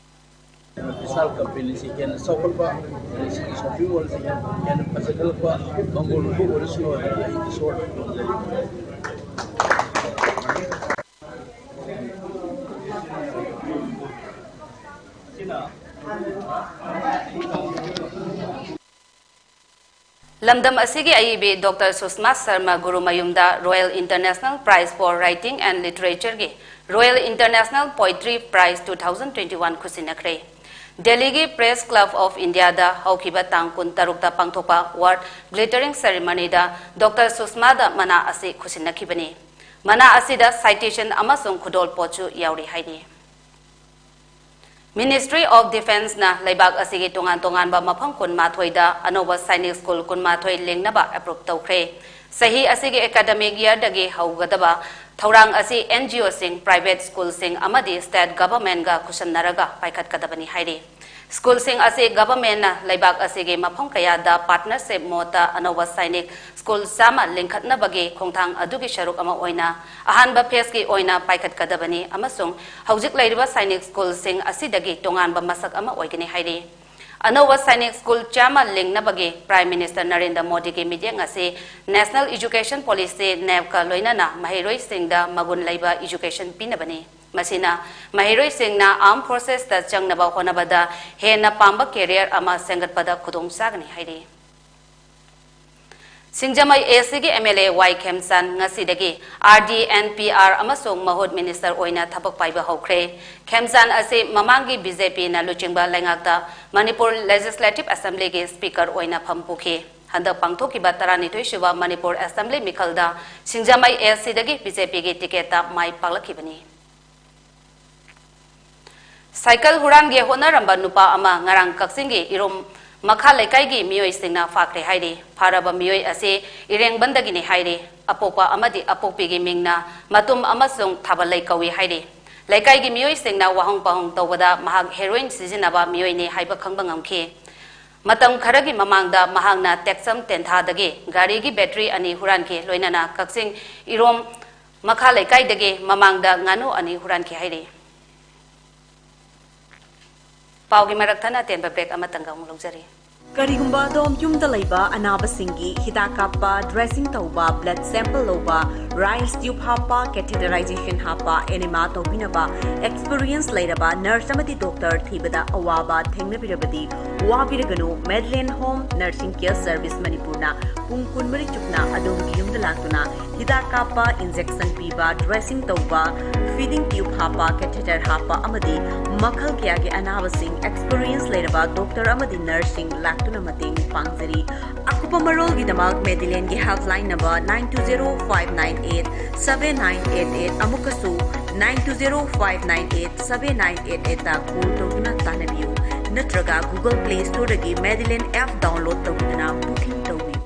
ꯕꯤꯁꯥꯜ company ꯑꯁꯤ ꯍꯦꯟꯅ ꯆꯥꯎꯈꯠꯄ, ꯁꯤꯒꯤ shopping mall ꯑꯁꯤ ꯍꯦꯟꯅ ꯐꯖꯈꯠꯂꯛꯄ, ꯃꯪꯒꯣꯜ ꯂꯨꯀꯣꯛ ꯑꯣꯏꯔꯁꯅꯨ ꯍꯥꯏꯅ ꯑꯩꯒꯤ ꯏꯁꯣꯔꯗ ꯈꯨꯔꯨꯝꯖꯔꯤ꯫ ꯂꯝꯗꯝ ꯑꯁꯤꯒꯤ ꯑꯏꯕꯤ Doctor Sushma Sharma ꯒꯨꯔꯨꯃꯌꯨꯝꯗ Royal International Prize for Writing and Literature ꯒꯤ Royal International Poetry Prize two thousand twenty one ꯈꯨꯠꯁꯤꯟꯅꯈ꯭ꯔꯦ꯫ ꯗꯦꯜꯂꯤꯒꯤ Press Club of India ꯗ ꯍꯧꯈꯤꯕ ꯇꯥꯡ ꯀꯨꯟ ꯇꯔꯨꯛꯇ ꯄꯥꯡꯊꯣꯛꯄ award glittering ceremony ꯗ Doctor ꯁꯨꯁꯃꯥꯗ ꯃꯅꯥ ꯑꯁꯤ ꯈꯨꯠꯁꯤꯟꯅꯈꯤꯕꯅꯤ꯫ ꯃꯅꯥ ꯑꯁꯤꯗ citation ꯑꯃꯁꯨꯡ ꯈꯨꯗꯣꯜꯄꯣꯠꯁꯨ ꯌꯥꯎꯔꯤ ꯍꯥꯏꯔꯤ꯫ Ministry of Defence ꯅ ꯂꯩꯕꯥꯛ ꯑꯁꯤꯒꯤ ꯇꯣꯉꯥꯟ ꯇꯣꯉꯥꯟꯕ ꯃꯐꯝ ꯀꯨꯟꯃꯥꯊꯣꯏꯗ ꯑꯅꯧꯕ ꯁꯥꯏꯅꯤꯛ ꯁ꯭ꯀꯨꯜ ꯀꯨꯟꯃꯥꯊꯣꯏ ꯂꯤꯡꯅꯕ approve ꯇꯧꯈ꯭ꯔꯦ꯫ ꯆꯍꯤ ꯑꯁꯤꯒꯤ academic year ꯗꯒꯤ ꯍꯧꯒꯗꯕ ꯊꯧꯔꯥꯡ ꯑꯁꯤ N G O ꯁꯤꯡ, private ꯁ꯭ꯀꯨꯜꯁꯤꯡ ꯑꯃꯗꯤ state government ꯒ ꯈꯨꯠꯁꯝꯅꯔꯒ ꯄꯥꯏꯈꯠꯀꯗꯕꯅꯤ ꯍꯥꯏꯔꯤ꯫ ꯁ꯭ꯀꯨꯜꯁꯤꯡ ꯑꯁꯤ government ꯅ ꯂꯩꯕꯥꯛ ꯑꯁꯤꯒꯤ ꯃꯐꯝ ꯀꯌꯥꯗ partnership mode ꯇ ꯑꯅꯧꯕ ꯁꯥꯏꯅꯤꯛ ꯁ꯭ꯀꯨꯜ ꯆꯥꯝꯃ ꯂꯤꯡꯈꯠꯅꯕꯒꯤ ꯈꯣꯡꯊꯥꯡ ꯑꯗꯨꯒꯤ ꯁꯔꯨꯛ ꯑꯃ ꯑꯣꯏꯅ ꯑꯍꯥꯟꯕ phase ꯀꯤ ꯑꯣꯏꯅ ꯄꯥꯏꯈꯠꯀꯗꯕꯅꯤ ꯑꯃꯁꯨꯡ ꯍꯧꯖꯤꯛ ꯂꯩꯔꯤꯕ ꯁꯥꯏꯅꯤꯛ ꯁ꯭ꯀꯨꯜꯁꯤꯡ ꯑꯁꯤꯗꯒꯤ ꯇꯣꯉꯥꯟꯕ ꯃꯁꯛ ꯑꯃ ꯑꯣꯏꯒꯅꯤ ꯍꯥꯏꯔꯤ꯫ ꯑꯅꯧꯕ ꯁꯥꯏꯅꯤꯛ ꯁ꯭ꯀꯨꯜ ꯆꯥꯝꯃ ꯂꯤꯡꯅꯕꯒꯤ Prime Minister ꯅꯔꯦꯟꯗ꯭ꯔ ꯃꯣꯗꯤꯒꯤ ꯃꯤꯠꯌꯦꯡ ꯑꯁꯤ National Education Policy, NEP ꯀ ꯂꯣꯏꯅꯅ ꯃꯍꯩꯔꯣꯏꯁꯤꯡꯗ ꯃꯒꯨꯟ ꯂꯩꯕ education ꯄꯤꯅꯕꯅꯤ꯫ ꯃꯁꯤꯅ ꯃꯍꯩꯔꯣꯏꯁꯤꯡꯅ armed forces ꯇ ꯆꯪꯅꯕ ꯍꯣꯠꯅꯕꯗ ꯍꯦꯟꯅ ꯄꯥꯝꯕ career ꯑꯃ ꯁꯦꯝꯒꯠꯄꯗ ꯈꯨꯗꯣꯡ ꯆꯥꯒꯅꯤ ꯍꯥꯏꯔꯤ꯫ ꯁꯤꯡꯖꯃꯩ ꯑꯦ ꯁꯤꯒꯤ ꯑꯦꯝ ꯑꯦꯜ ꯑꯦ ꯋꯥꯏ ꯈꯦꯝꯆꯥꯟ ꯉꯁꯤꯗꯒꯤ R D N P R ꯑꯃꯁꯨꯡ ꯃꯍꯨꯠ ꯃꯤꯅꯤꯁꯇꯔ ꯑꯣꯏꯅ ꯊꯕꯛ ꯄꯥꯏꯕ ꯍꯧꯈ꯭ꯔꯦ꯫ ꯈꯦꯝꯆꯥꯟ ꯑꯁꯤ ꯃꯃꯥꯡꯒꯤ ꯕꯤ ꯖꯦ ꯄꯤꯅ ꯂꯨꯆꯤꯡꯕ ꯂꯩꯉꯥꯛꯇ ꯃꯅꯤꯄꯨꯔ ꯂꯦꯖꯤꯁꯂꯦꯇꯤꯚ ꯑꯦꯁꯦꯝꯕ꯭ꯂꯤꯒꯤ ꯁ꯭ꯄꯤꯀꯔ ꯑꯣꯏꯅ ꯐꯝ ꯄꯨꯈꯤ꯫ ꯍꯟꯗꯛ ꯄꯥꯡꯊꯣꯛꯈꯤꯕ ꯇꯔꯥꯅꯤꯊꯣꯏ ꯁꯨꯕ ꯃꯅꯤꯄꯨꯔ ꯑꯦꯁꯦꯝꯕ꯭ꯂꯤ ꯃꯤꯈꯜꯗ ꯁꯤꯡꯖꯃꯩ ꯑꯦ ꯁꯤꯗꯒꯤ ꯕꯤ ꯖꯦ ꯄꯤꯒꯤ ꯇꯤꯀꯦꯠꯇ ꯃꯥꯏ ꯄꯥꯛꯂꯛꯈꯤꯕꯅꯤ꯫ ꯁꯥꯏꯀꯜ ꯍꯨꯔꯥꯟꯒꯦ ꯍꯣꯠꯅꯔꯝꯕ ꯅꯨꯄꯥ ꯑꯃ ꯉꯔꯥꯡ ꯀꯛꯆꯤꯡꯒꯤ ꯏꯔꯣꯝ ꯃꯈꯥ ꯂꯩꯀꯥꯏꯒꯤ ꯃꯤꯑꯣꯏꯁꯤꯡꯅ ꯐꯥꯈ꯭ꯔꯦ ꯍꯥꯏꯔꯤ꯫ ꯐꯥꯔꯕ ꯃꯤꯑꯣꯏ ꯑꯁꯤ ꯏꯔꯦꯡꯕꯟꯗꯒꯤꯅꯤ ꯍꯥꯏꯔꯤ꯫ ꯑꯄꯣꯛꯄ ꯑꯃꯗꯤ ꯑꯄꯣꯛꯄꯤꯒꯤ ꯃꯤꯡꯅ ꯃꯇꯨꯝ ꯑꯃꯁꯨꯡ ꯊꯥꯕꯜꯂꯩ ꯀꯧꯏ ꯍꯥꯏꯔꯤ꯫ ꯂꯩꯀꯥꯏꯒꯤ ꯃꯤꯑꯣꯏꯁꯤꯡꯅ ꯋꯥꯍꯪ ꯄꯥꯎꯍꯪ ꯇꯧꯕꯗ ꯃꯍꯥꯛ ꯍꯦꯔꯣꯏꯟ ꯁꯤꯖꯤꯟꯅꯕ ꯃꯤꯑꯣꯏꯅꯤ ꯍꯥꯏꯕ ꯈꯪꯕ ꯉꯝꯈꯤ꯫ ꯃꯇꯝ ꯈꯔꯒꯤ ꯃꯃꯥꯡꯗ ꯃꯍꯥꯛꯅ ꯇꯦꯛꯆꯝ ꯇꯦꯟꯊꯥꯗꯒꯤ ꯒꯥꯔꯤꯒꯤ ꯕꯦꯇ꯭ꯔꯤ ꯑꯅꯤ ꯍꯨꯔꯥꯟꯈꯤ, ꯂꯣꯏꯅꯅ ꯀꯛꯆꯤꯡ ꯏꯔꯣꯝ ꯃꯈꯥ ꯂꯩꯀꯥꯏꯗꯒꯤ ꯃꯃꯥꯡꯗ ꯉꯥꯅꯨ ꯑꯅꯤ ꯍꯨꯔꯥꯟꯈꯤ ꯍꯥꯏꯔꯤ꯫ ꯄꯥꯎꯒꯤ ꯃꯔꯛ ꯊꯠꯅ ꯑꯇꯦꯟꯕ ꯕ꯭ꯔꯦꯛ ꯑꯃꯇꯪꯒ ꯑꯃꯨꯛ ꯂꯧꯖꯔꯤ꯫ ꯀꯔꯤꯒꯨꯝꯕ ꯑꯗꯣꯝ ꯌꯨꯝꯗ ꯂꯩꯕ ꯑꯅꯥꯕꯁꯤꯡꯒꯤ ꯍꯤꯗꯥꯛ ꯀꯥꯞꯄ, ꯗ꯭ꯔꯦꯁꯤꯡ ꯇꯧꯕ, ꯕ꯭ꯂꯗ ꯁꯦꯝꯄꯜ ꯂꯧꯕ, ꯔꯥꯏꯁ ꯇ꯭ꯌꯨꯕ ꯍꯥꯞꯄ, ꯀꯦꯊꯦꯇꯔꯥꯏꯖꯦꯁꯟ ꯍꯥꯞꯄ, ꯑꯦꯅꯦꯃꯥ ꯇꯧꯕꯤꯅꯕ ꯑꯦꯛꯁꯄꯤꯔꯤꯌꯦꯟꯁ ꯂꯩꯔꯕ ꯅꯔꯁ ꯑꯃꯗꯤ ꯗꯣꯛꯇꯔ ꯊꯤꯕꯗ ꯑꯋꯥꯕ ꯊꯦꯡꯅꯕꯤꯔꯕꯗꯤ ꯋꯥꯕꯤꯔꯒꯅꯨ꯫ ꯃꯦꯗꯂꯦꯟ ꯍꯣꯝ ꯅꯔꯁꯤꯡ ꯀꯦꯌꯔ ꯁꯔꯚꯤꯁ ꯃꯅꯤꯄꯨꯔꯅ ꯄꯨꯡ ꯀꯨꯟꯃꯔꯤ ꯆꯨꯞꯅ ꯑꯗꯣꯝꯒꯤ ꯌꯨꯝꯗ ꯂꯥꯛꯇꯨꯅ ꯍꯤꯗꯥꯛ ꯀꯥꯞꯄ, ꯏꯟꯖꯦꯛꯁꯟ ꯄꯤꯕ, ꯗ꯭ꯔꯦꯁꯤꯡ ꯇꯧꯕ, ꯐꯤꯗꯤꯡ ꯇ꯭ꯌꯨꯕ ꯍꯥꯞꯄ, ꯀꯦꯊꯦꯇꯔ ꯍꯥꯞꯄ ꯑꯃꯗꯤ ꯃꯈꯜ ꯀꯌꯥꯒꯤ ꯑꯅꯥꯕꯁꯤꯡ, ꯑꯦꯛꯁꯄꯤꯔꯤꯌꯦꯟꯁ ꯂꯩꯔꯕ ꯗꯣꯛꯇꯔ ꯑꯃꯗꯤ ꯅꯔꯁꯁꯤꯡ ꯂꯥꯛꯇꯨꯅ ꯃꯇꯦꯡ ꯄꯥꯡꯖꯔꯤ꯫ ꯑꯀꯨꯞꯄ ꯃꯔꯣꯜꯒꯤꯗꯃꯛ ꯃꯦꯗꯤꯂꯦꯟꯒꯤ helpline number nine two zero five nine eight seven nine eight eight ꯑꯃꯨꯛꯀꯁꯨ nine two zero five nine eight seven nine eight eight ꯗ ꯀꯣꯜ ꯇꯧꯗꯨꯅ ꯇꯥꯟꯅꯕꯤꯌꯨ, ꯅꯠꯇ꯭ꯔꯒ Google Play Storeꯗꯒꯤ ꯃꯦꯗꯤꯂꯦꯟ ꯑꯦꯞ ꯗꯥꯎꯟꯂꯣꯗ ꯇꯧꯗꯨꯅ ꯕꯨꯀꯤꯡ ꯇꯧꯕꯤꯌꯨ꯫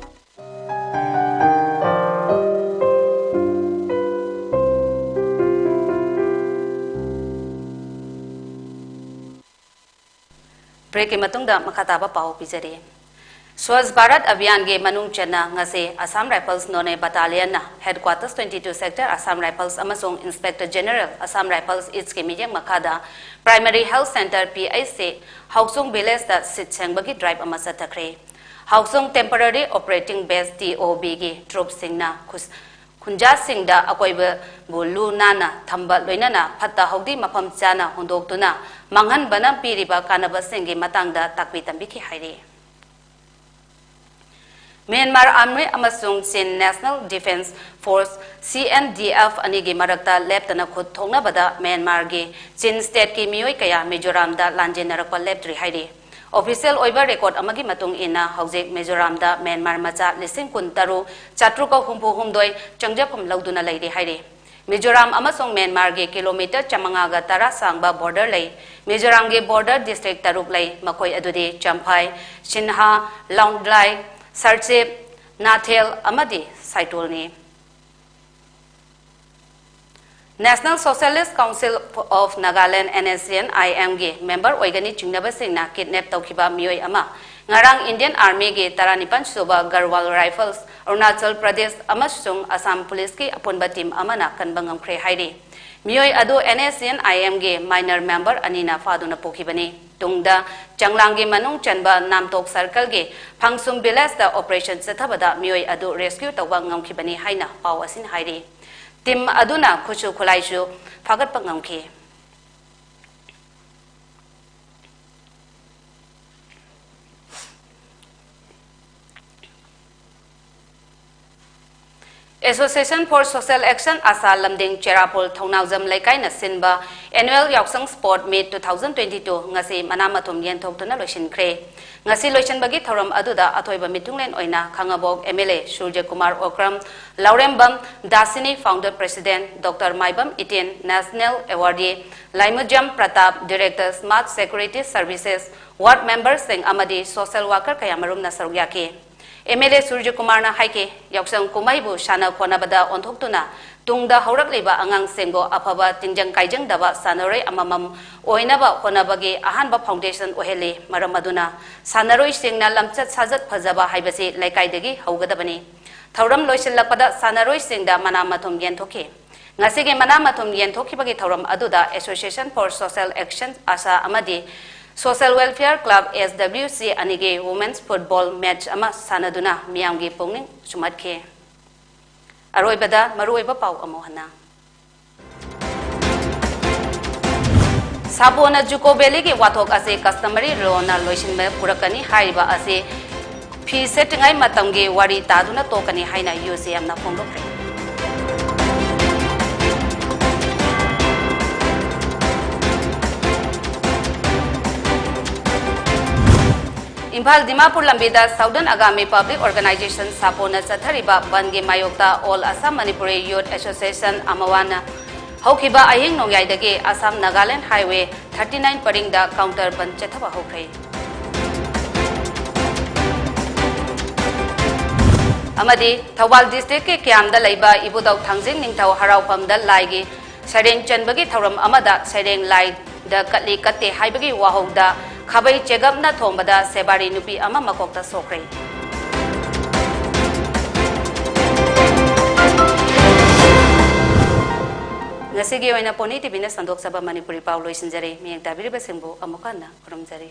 ꯕ꯭ꯔꯦꯛꯀꯤ ꯃꯇꯨꯡꯗ ꯃꯈꯥ ꯇꯥꯕ ꯄꯥꯎ ꯄꯤꯖꯔꯤ꯫ ꯁ꯭ꯋꯥꯆ ꯚꯥꯔꯠ ꯑꯚꯤꯌꯥꯟꯒꯤ ꯃꯅꯨꯡ ꯆꯟꯅ ꯉꯁꯤ ꯑꯁꯥꯝ ꯔꯥꯏꯐꯜꯁ ꯅꯣꯅꯦ ꯕꯇꯥꯂꯤꯌꯟꯅ ꯍꯦꯗꯀ꯭ꯋꯥꯇꯔꯁ twenty two sector Assam rifles ꯑꯃꯁꯨꯡ ꯏꯟꯁꯄꯦꯛꯇꯔ ꯖꯦꯅꯔꯦꯜ ꯑꯁꯥꯝ ꯔꯥꯏꯐꯜꯁ ꯏꯁꯀꯤ ꯃꯤꯠꯌꯦꯡ ꯃꯈꯥꯗ primary health centre P H C ꯍꯥꯎꯆꯨꯡ ꯚꯤꯂꯦꯖꯇ ꯁꯤꯠ ꯁꯦꯡꯕꯒꯤ ꯗ꯭ꯔꯥꯏꯚ ꯑꯃ ꯆꯠꯊꯈ꯭ꯔꯦ꯫ ꯍꯥꯎꯆꯨꯡ ꯇꯦꯝꯄꯔꯔꯤ ꯑꯣꯄꯔꯦꯇꯤꯡ ꯕꯦꯁ T O Bꯒꯤ ꯇ꯭ꯔꯨꯞꯁꯤꯡꯅ ꯈꯨꯁ-, ꯈꯨꯟꯖꯥꯁꯤꯡꯗ ꯑꯀꯣꯏꯕꯕꯨ ꯂꯨ ꯅꯥꯟꯅ ꯊꯝꯕ, ꯂꯣꯏꯅꯅ ꯐꯠꯇ ꯍꯥꯎꯗꯤ ꯃꯐꯝ ꯆꯥꯅ ꯍꯨꯟꯗꯣꯛꯇꯨꯅ ꯃꯥꯡꯍꯟꯕꯅ ꯄꯤꯔꯤꯕ ꯀꯥꯟꯅꯕꯁꯤꯡꯒꯤ ꯃꯇꯥꯡꯗ ꯇꯥꯛꯄꯤ ꯇꯝꯕꯤꯈꯤ ꯍꯥꯏꯔꯤ꯫ Myanmar Army ꯑꯃꯁꯨꯡ Chin National Defence Force, C N D F, ꯑꯅꯤꯒꯤ ꯃꯔꯛꯇ ꯂꯦꯞꯇꯅ ꯈꯨꯠ ꯊꯣꯛꯅꯕꯗ ꯃ꯭ꯌꯥꯟꯃꯥꯔꯒꯤ ꯆꯤꯟ ꯁ꯭ꯇꯦꯠꯀꯤ ꯃꯤꯑꯣꯏ ꯀꯌꯥ ꯃꯤꯖꯣꯔꯥꯝꯗ ꯂꯥꯟꯖꯦꯟꯅꯔꯛꯄ ꯂꯦꯞꯇ꯭ꯔꯤ ꯍꯥꯏꯔꯤ꯫ ꯑꯣꯐꯤꯁꯤꯌꯦꯜ ꯑꯣꯏꯕ ꯔꯦꯀꯣꯔꯗ ꯑꯃꯒꯤ ꯃꯇꯨꯡ ꯏꯟꯅ, ꯍꯧꯖꯤꯛ ꯃꯤꯖꯣꯔꯥꯝꯗ ꯃ꯭ꯌꯥꯟꯃꯥꯔ ꯃꯆꯥ ꯂꯤꯁꯤꯡ ꯀꯨꯟ ꯇꯔꯨꯛ ꯆꯥꯇ꯭ꯔꯨꯛꯀ ꯍꯨꯝꯐꯨ ꯍꯨꯝꯗꯣꯏ ꯆꯪꯖꯐꯝ ꯂꯧꯗꯨꯅ ꯂꯩꯔꯤ ꯍꯥꯏꯔꯤ꯫ ꯃꯤꯖꯣꯔꯥꯝ ꯑꯃꯁꯨꯡ ꯃ꯭ꯌꯥꯟꯃꯥꯔꯒꯤ ꯀꯤꯂꯣꯃꯤꯇꯔ ꯆꯥꯃꯉꯥꯒ ꯇꯔꯥ ꯁꯥꯡꯕ ꯕꯣꯔꯗꯔ ꯂꯩ꯫ ꯃꯤꯖꯣꯔꯥꯝꯒꯤ ꯕꯣꯔꯗꯔ ꯗꯤꯁꯇ꯭ꯔꯤꯛ ꯇꯔꯨꯛ ꯂꯩ, ꯃꯈꯣꯏ ꯑꯗꯨꯗꯤ ꯆꯝꯐꯥꯏ, ꯁꯤꯟꯍꯥ, ꯂꯥꯎꯡꯗ꯭ꯂꯥꯏ, ꯁꯔꯆꯦꯞ, ꯅꯥꯊꯦꯜ ꯑꯃꯗꯤ ꯁꯥꯏꯇꯣꯜꯅꯤ꯫ National Socialist Council of Nagaland, N S C N I M ꯒꯤ ꯃꯦꯝꯕꯔ ꯑꯣꯏꯒꯅꯤ ꯆꯤꯡꯅꯕꯁꯤꯡꯅ ꯀꯤꯗꯅꯦꯞ ꯇꯧꯈꯤꯕ ꯃꯤꯑꯣꯏ ꯑꯃ ꯉꯔꯥꯡ ꯏꯟꯗꯤꯌꯟ ꯑꯥꯔꯃꯤꯒꯤ ꯇꯔꯥꯅꯤꯄꯥꯟ ꯁꯨꯕ ꯒꯔꯋꯥꯜ ꯔꯥꯏꯐꯜꯁ, ꯑꯔꯨꯅꯥꯆꯜ ꯄ꯭ꯔꯗꯦꯁ ꯑꯃꯁꯨꯡ ꯑꯁꯥꯝ ꯄꯨꯂꯤꯁꯀꯤ ꯑꯄꯨꯟꯕ ꯇꯤꯝ ꯑꯃꯅ ꯀꯟꯕ ꯉꯝꯈ꯭ꯔꯦ ꯍꯥꯏꯔꯤ꯫ ꯃꯤꯑꯣꯏ ꯑꯗꯨ N S C N I M ꯒꯤ ꯃꯥꯏꯅꯔ ꯃꯦꯝꯕꯔ ꯑꯅꯤꯅ ꯐꯥꯗꯨꯅ ꯄꯨꯈꯤꯕꯅꯤ꯫ ꯇꯨꯡꯗ ꯆꯪꯂꯥꯡꯒꯤ ꯃꯅꯨꯡ ꯆꯟꯕ ꯅꯥꯝꯇꯣꯛ ꯁꯔꯀꯜꯒꯤ ꯐꯪꯁꯨꯝ ꯚꯤꯂꯦꯖꯇ ꯑꯣꯄꯔꯦꯁꯟ ꯆꯠꯊꯕꯗ ꯃꯤꯑꯣꯏ ꯑꯗꯨ ꯔꯦꯁꯀ꯭ꯌꯨ ꯇꯧꯕ ꯉꯝꯈꯤꯕꯅꯤ ꯍꯥꯏꯅ ꯄꯥꯎ ꯑꯁꯤꯅ ꯍꯥꯏꯔꯤ꯫ ꯇꯤꯝ ꯑꯗꯨꯅ ꯈꯨꯠꯁꯨ ꯈꯨꯠꯂꯥꯏꯁꯨ ꯐꯥꯒꯠꯄ ꯉꯝꯈꯤ꯫ Association for Social Action, ꯑꯁꯥ ꯂꯝꯗꯤꯡ ꯆꯦꯔꯥꯄꯨꯜ ꯊꯧꯅꯥꯎꯖꯝ ꯂꯩꯀꯥꯏꯅ ꯁꯤꯟꯕ Annual Yaoshang Sport Meet two thousand twenty-two ꯉꯁꯤ ꯃꯅꯥ ꯃꯊꯨꯝ ꯌꯦꯟꯊꯣꯛꯇꯨꯅ ꯂꯣꯏꯁꯤꯟꯈ꯭ꯔꯦ꯫ ꯉꯁꯤ ꯂꯣꯏꯁꯤꯟꯕꯒꯤ ꯊꯧꯔꯝ ꯑꯗꯨꯗ ꯑꯊꯣꯏꯕ ꯃꯤꯊꯨꯡꯂꯦꯟ ꯑꯣꯏꯅ ꯈꯥꯉꯕꯣꯛ M L A ꯁꯨꯔꯖꯀꯨꯃꯥꯔ Okram, ꯂꯥꯎꯔꯦꯝꯕꯝ ꯗꯥꯁꯤꯅꯤ, founder president, Doctor Maibam ꯏꯇꯦꯟ, national awardee ꯂꯥꯏꯃꯨꯖꯝ Pratap, director, smart security services, ward memberꯁꯤꯡ ꯑꯃꯗꯤ social worker ꯀꯌꯥ ꯃꯔꯨꯝꯅ ꯁꯔꯨꯛ ꯌꯥꯈꯤ꯫ M L A ꯁꯨꯔꯖꯀꯨꯃꯥꯔꯅ ꯍꯥꯏꯈꯤ, ꯌꯥꯎꯁꯪ ꯀꯨꯝꯍꯩꯕꯨ ꯁꯥꯟꯅ ꯈꯣꯠꯅꯕꯗ ꯑꯣꯟꯊꯣꯛꯇꯨꯅ ꯇꯨꯡꯗ ꯍꯧꯔꯛꯂꯤꯕ ꯑꯉꯥꯡꯁꯤꯡꯕꯨ ꯑꯐꯕ ꯇꯤꯟꯖꯪ ꯀꯥꯏꯖꯪꯗꯕ ꯁꯥꯟꯅꯔꯣꯏ ꯑꯃꯃꯝ ꯑꯣꯏꯅꯕ ꯍꯣꯠꯅꯕꯒꯤ ꯑꯍꯥꯟꯕ foundation ꯑꯣꯏꯍꯜꯂꯤ꯫ ꯃꯔꯝ ꯑꯗꯨꯅ ꯁꯥꯟꯅꯔꯣꯏꯁꯤꯡꯅ ꯂꯝꯆꯠ ꯁꯥꯖꯠ ꯐꯖꯕ ꯍꯥꯏꯕꯁꯤ ꯂꯩꯀꯥꯏꯗꯒꯤ ꯍꯧꯒꯗꯕꯅꯤ꯫ ꯊꯧꯔꯝ ꯂꯣꯏꯁꯤꯜꯂꯛꯄꯗ ꯁꯥꯟꯅꯔꯣꯏꯁꯤꯡꯗ ꯃꯅꯥ ꯃꯊꯨꯝ ꯌꯦꯟꯊꯣꯛꯈꯤ꯫ ꯉꯁꯤꯒꯤ ꯃꯅꯥ ꯃꯊꯨꯝ ꯌꯦꯟꯊꯣꯛꯈꯤꯕꯒꯤ ꯊꯧꯔꯝ ꯑꯗꯨꯗ Association for Social Action, ꯑꯁꯥ ꯑꯃꯗꯤ Social Welfare Club, S W C, ꯑꯅꯤꯒꯤ women's football match ꯑꯃ ꯁꯥꯟꯅꯗꯨꯅ ꯃꯤꯌꯥꯝꯒꯤ ꯄꯨꯛꯅꯤꯡ ꯁꯨꯝꯍꯠꯈꯤ꯫ ꯑꯔꯣꯏꯕꯗ ꯃꯔꯨꯑꯣꯏꯕ ꯄꯥꯎ ꯑꯃꯨꯛ ꯍꯟꯅ꯫ ꯁꯥꯕꯣꯅ ꯖꯨꯀꯣ ꯚꯦꯂꯤꯒꯤ ꯋꯥꯊꯣꯛ ꯑꯁꯤ customary lawꯅ ꯂꯣꯏꯁꯤꯟꯕ ꯄꯨꯔꯛꯀꯅꯤ ꯍꯥꯏꯔꯤꯕ ꯑꯁꯤ ꯐꯤ ꯁꯦꯠꯇ꯭ꯔꯤꯉꯩ ꯃꯇꯝꯒꯤ ꯋꯥꯔꯤ ꯇꯥꯗꯨꯅ ꯇꯣꯛꯀꯅꯤ ꯍꯥꯏꯅ ꯌꯨ ꯖꯤ ꯑꯦꯝꯅ ꯐꯣꯡꯗꯣꯛꯈ꯭ꯔꯦ꯫ ꯏꯝꯐꯥꯜ ꯗꯤꯃꯥꯄꯨꯔ ꯂꯝꯕꯤꯗ Southern Angami Public Organisation, ꯁꯥꯄꯣꯅ ꯆꯠꯊꯔꯤꯕ ꯕꯟꯗꯒꯤ ꯃꯥꯌꯣꯛꯇ All Assam Manipuri Youth Association, ꯑꯃꯋꯥꯅ ꯍꯧꯈꯤꯕ ꯑꯍꯤꯡ ꯅꯣꯡꯌꯥꯏꯗꯒꯤ Assam Nagaland highway thirty nine ꯄꯔꯤꯡꯗ counter ꯕꯟꯗ ꯆꯠꯊꯕ ꯍꯧꯈ꯭ꯔꯦ꯫ ꯑꯃꯗꯤ ꯊꯧꯕꯥꯜ districtꯀꯤ ꯀ꯭ꯌꯥꯝꯗ ꯂꯩꯕ ꯏꯕꯨꯙꯧ ꯊꯥꯡꯖꯤꯡ ꯅꯤꯡꯊꯧ ꯍꯔꯥꯎꯐꯝꯗ ꯂꯥꯏꯒꯤ ꯁꯩꯔꯦꯡ ꯆꯟꯕꯒꯤ ꯊꯧꯔꯝ ꯑꯃꯗ ꯁꯩꯔꯦꯡ ꯂꯥꯏꯗ ꯀꯠꯂꯤ ꯀꯠꯇꯦ ꯍꯥꯏꯕꯒꯤ ꯋꯥꯍꯧꯗ ꯈꯥꯕꯩ ꯆꯦꯒꯞꯅ ꯊꯣꯝꯕꯗ ꯁꯦꯕꯥꯔꯤ ꯅꯨꯄꯤ ꯑꯃ ꯃꯀꯣꯛꯇ ꯁꯣꯛꯈ꯭ꯔꯦ꯫ ꯉꯁꯤꯒꯤ ꯑꯣꯏꯅ Pony TVꯅ ꯁꯟꯗꯣꯛꯆꯕ ꯃꯅꯤꯄꯨꯔꯤ ꯄꯥꯎ ꯂꯣꯏꯁꯤꯟꯖꯔꯦ꯫ ꯃꯤꯠꯌꯦꯡ ꯇꯥꯕꯤꯔꯤꯕꯁꯤꯡꯕꯨ ꯑꯃꯨꯛ ꯍꯟꯅ ꯈꯨꯔꯨꯝꯖꯔꯤ꯫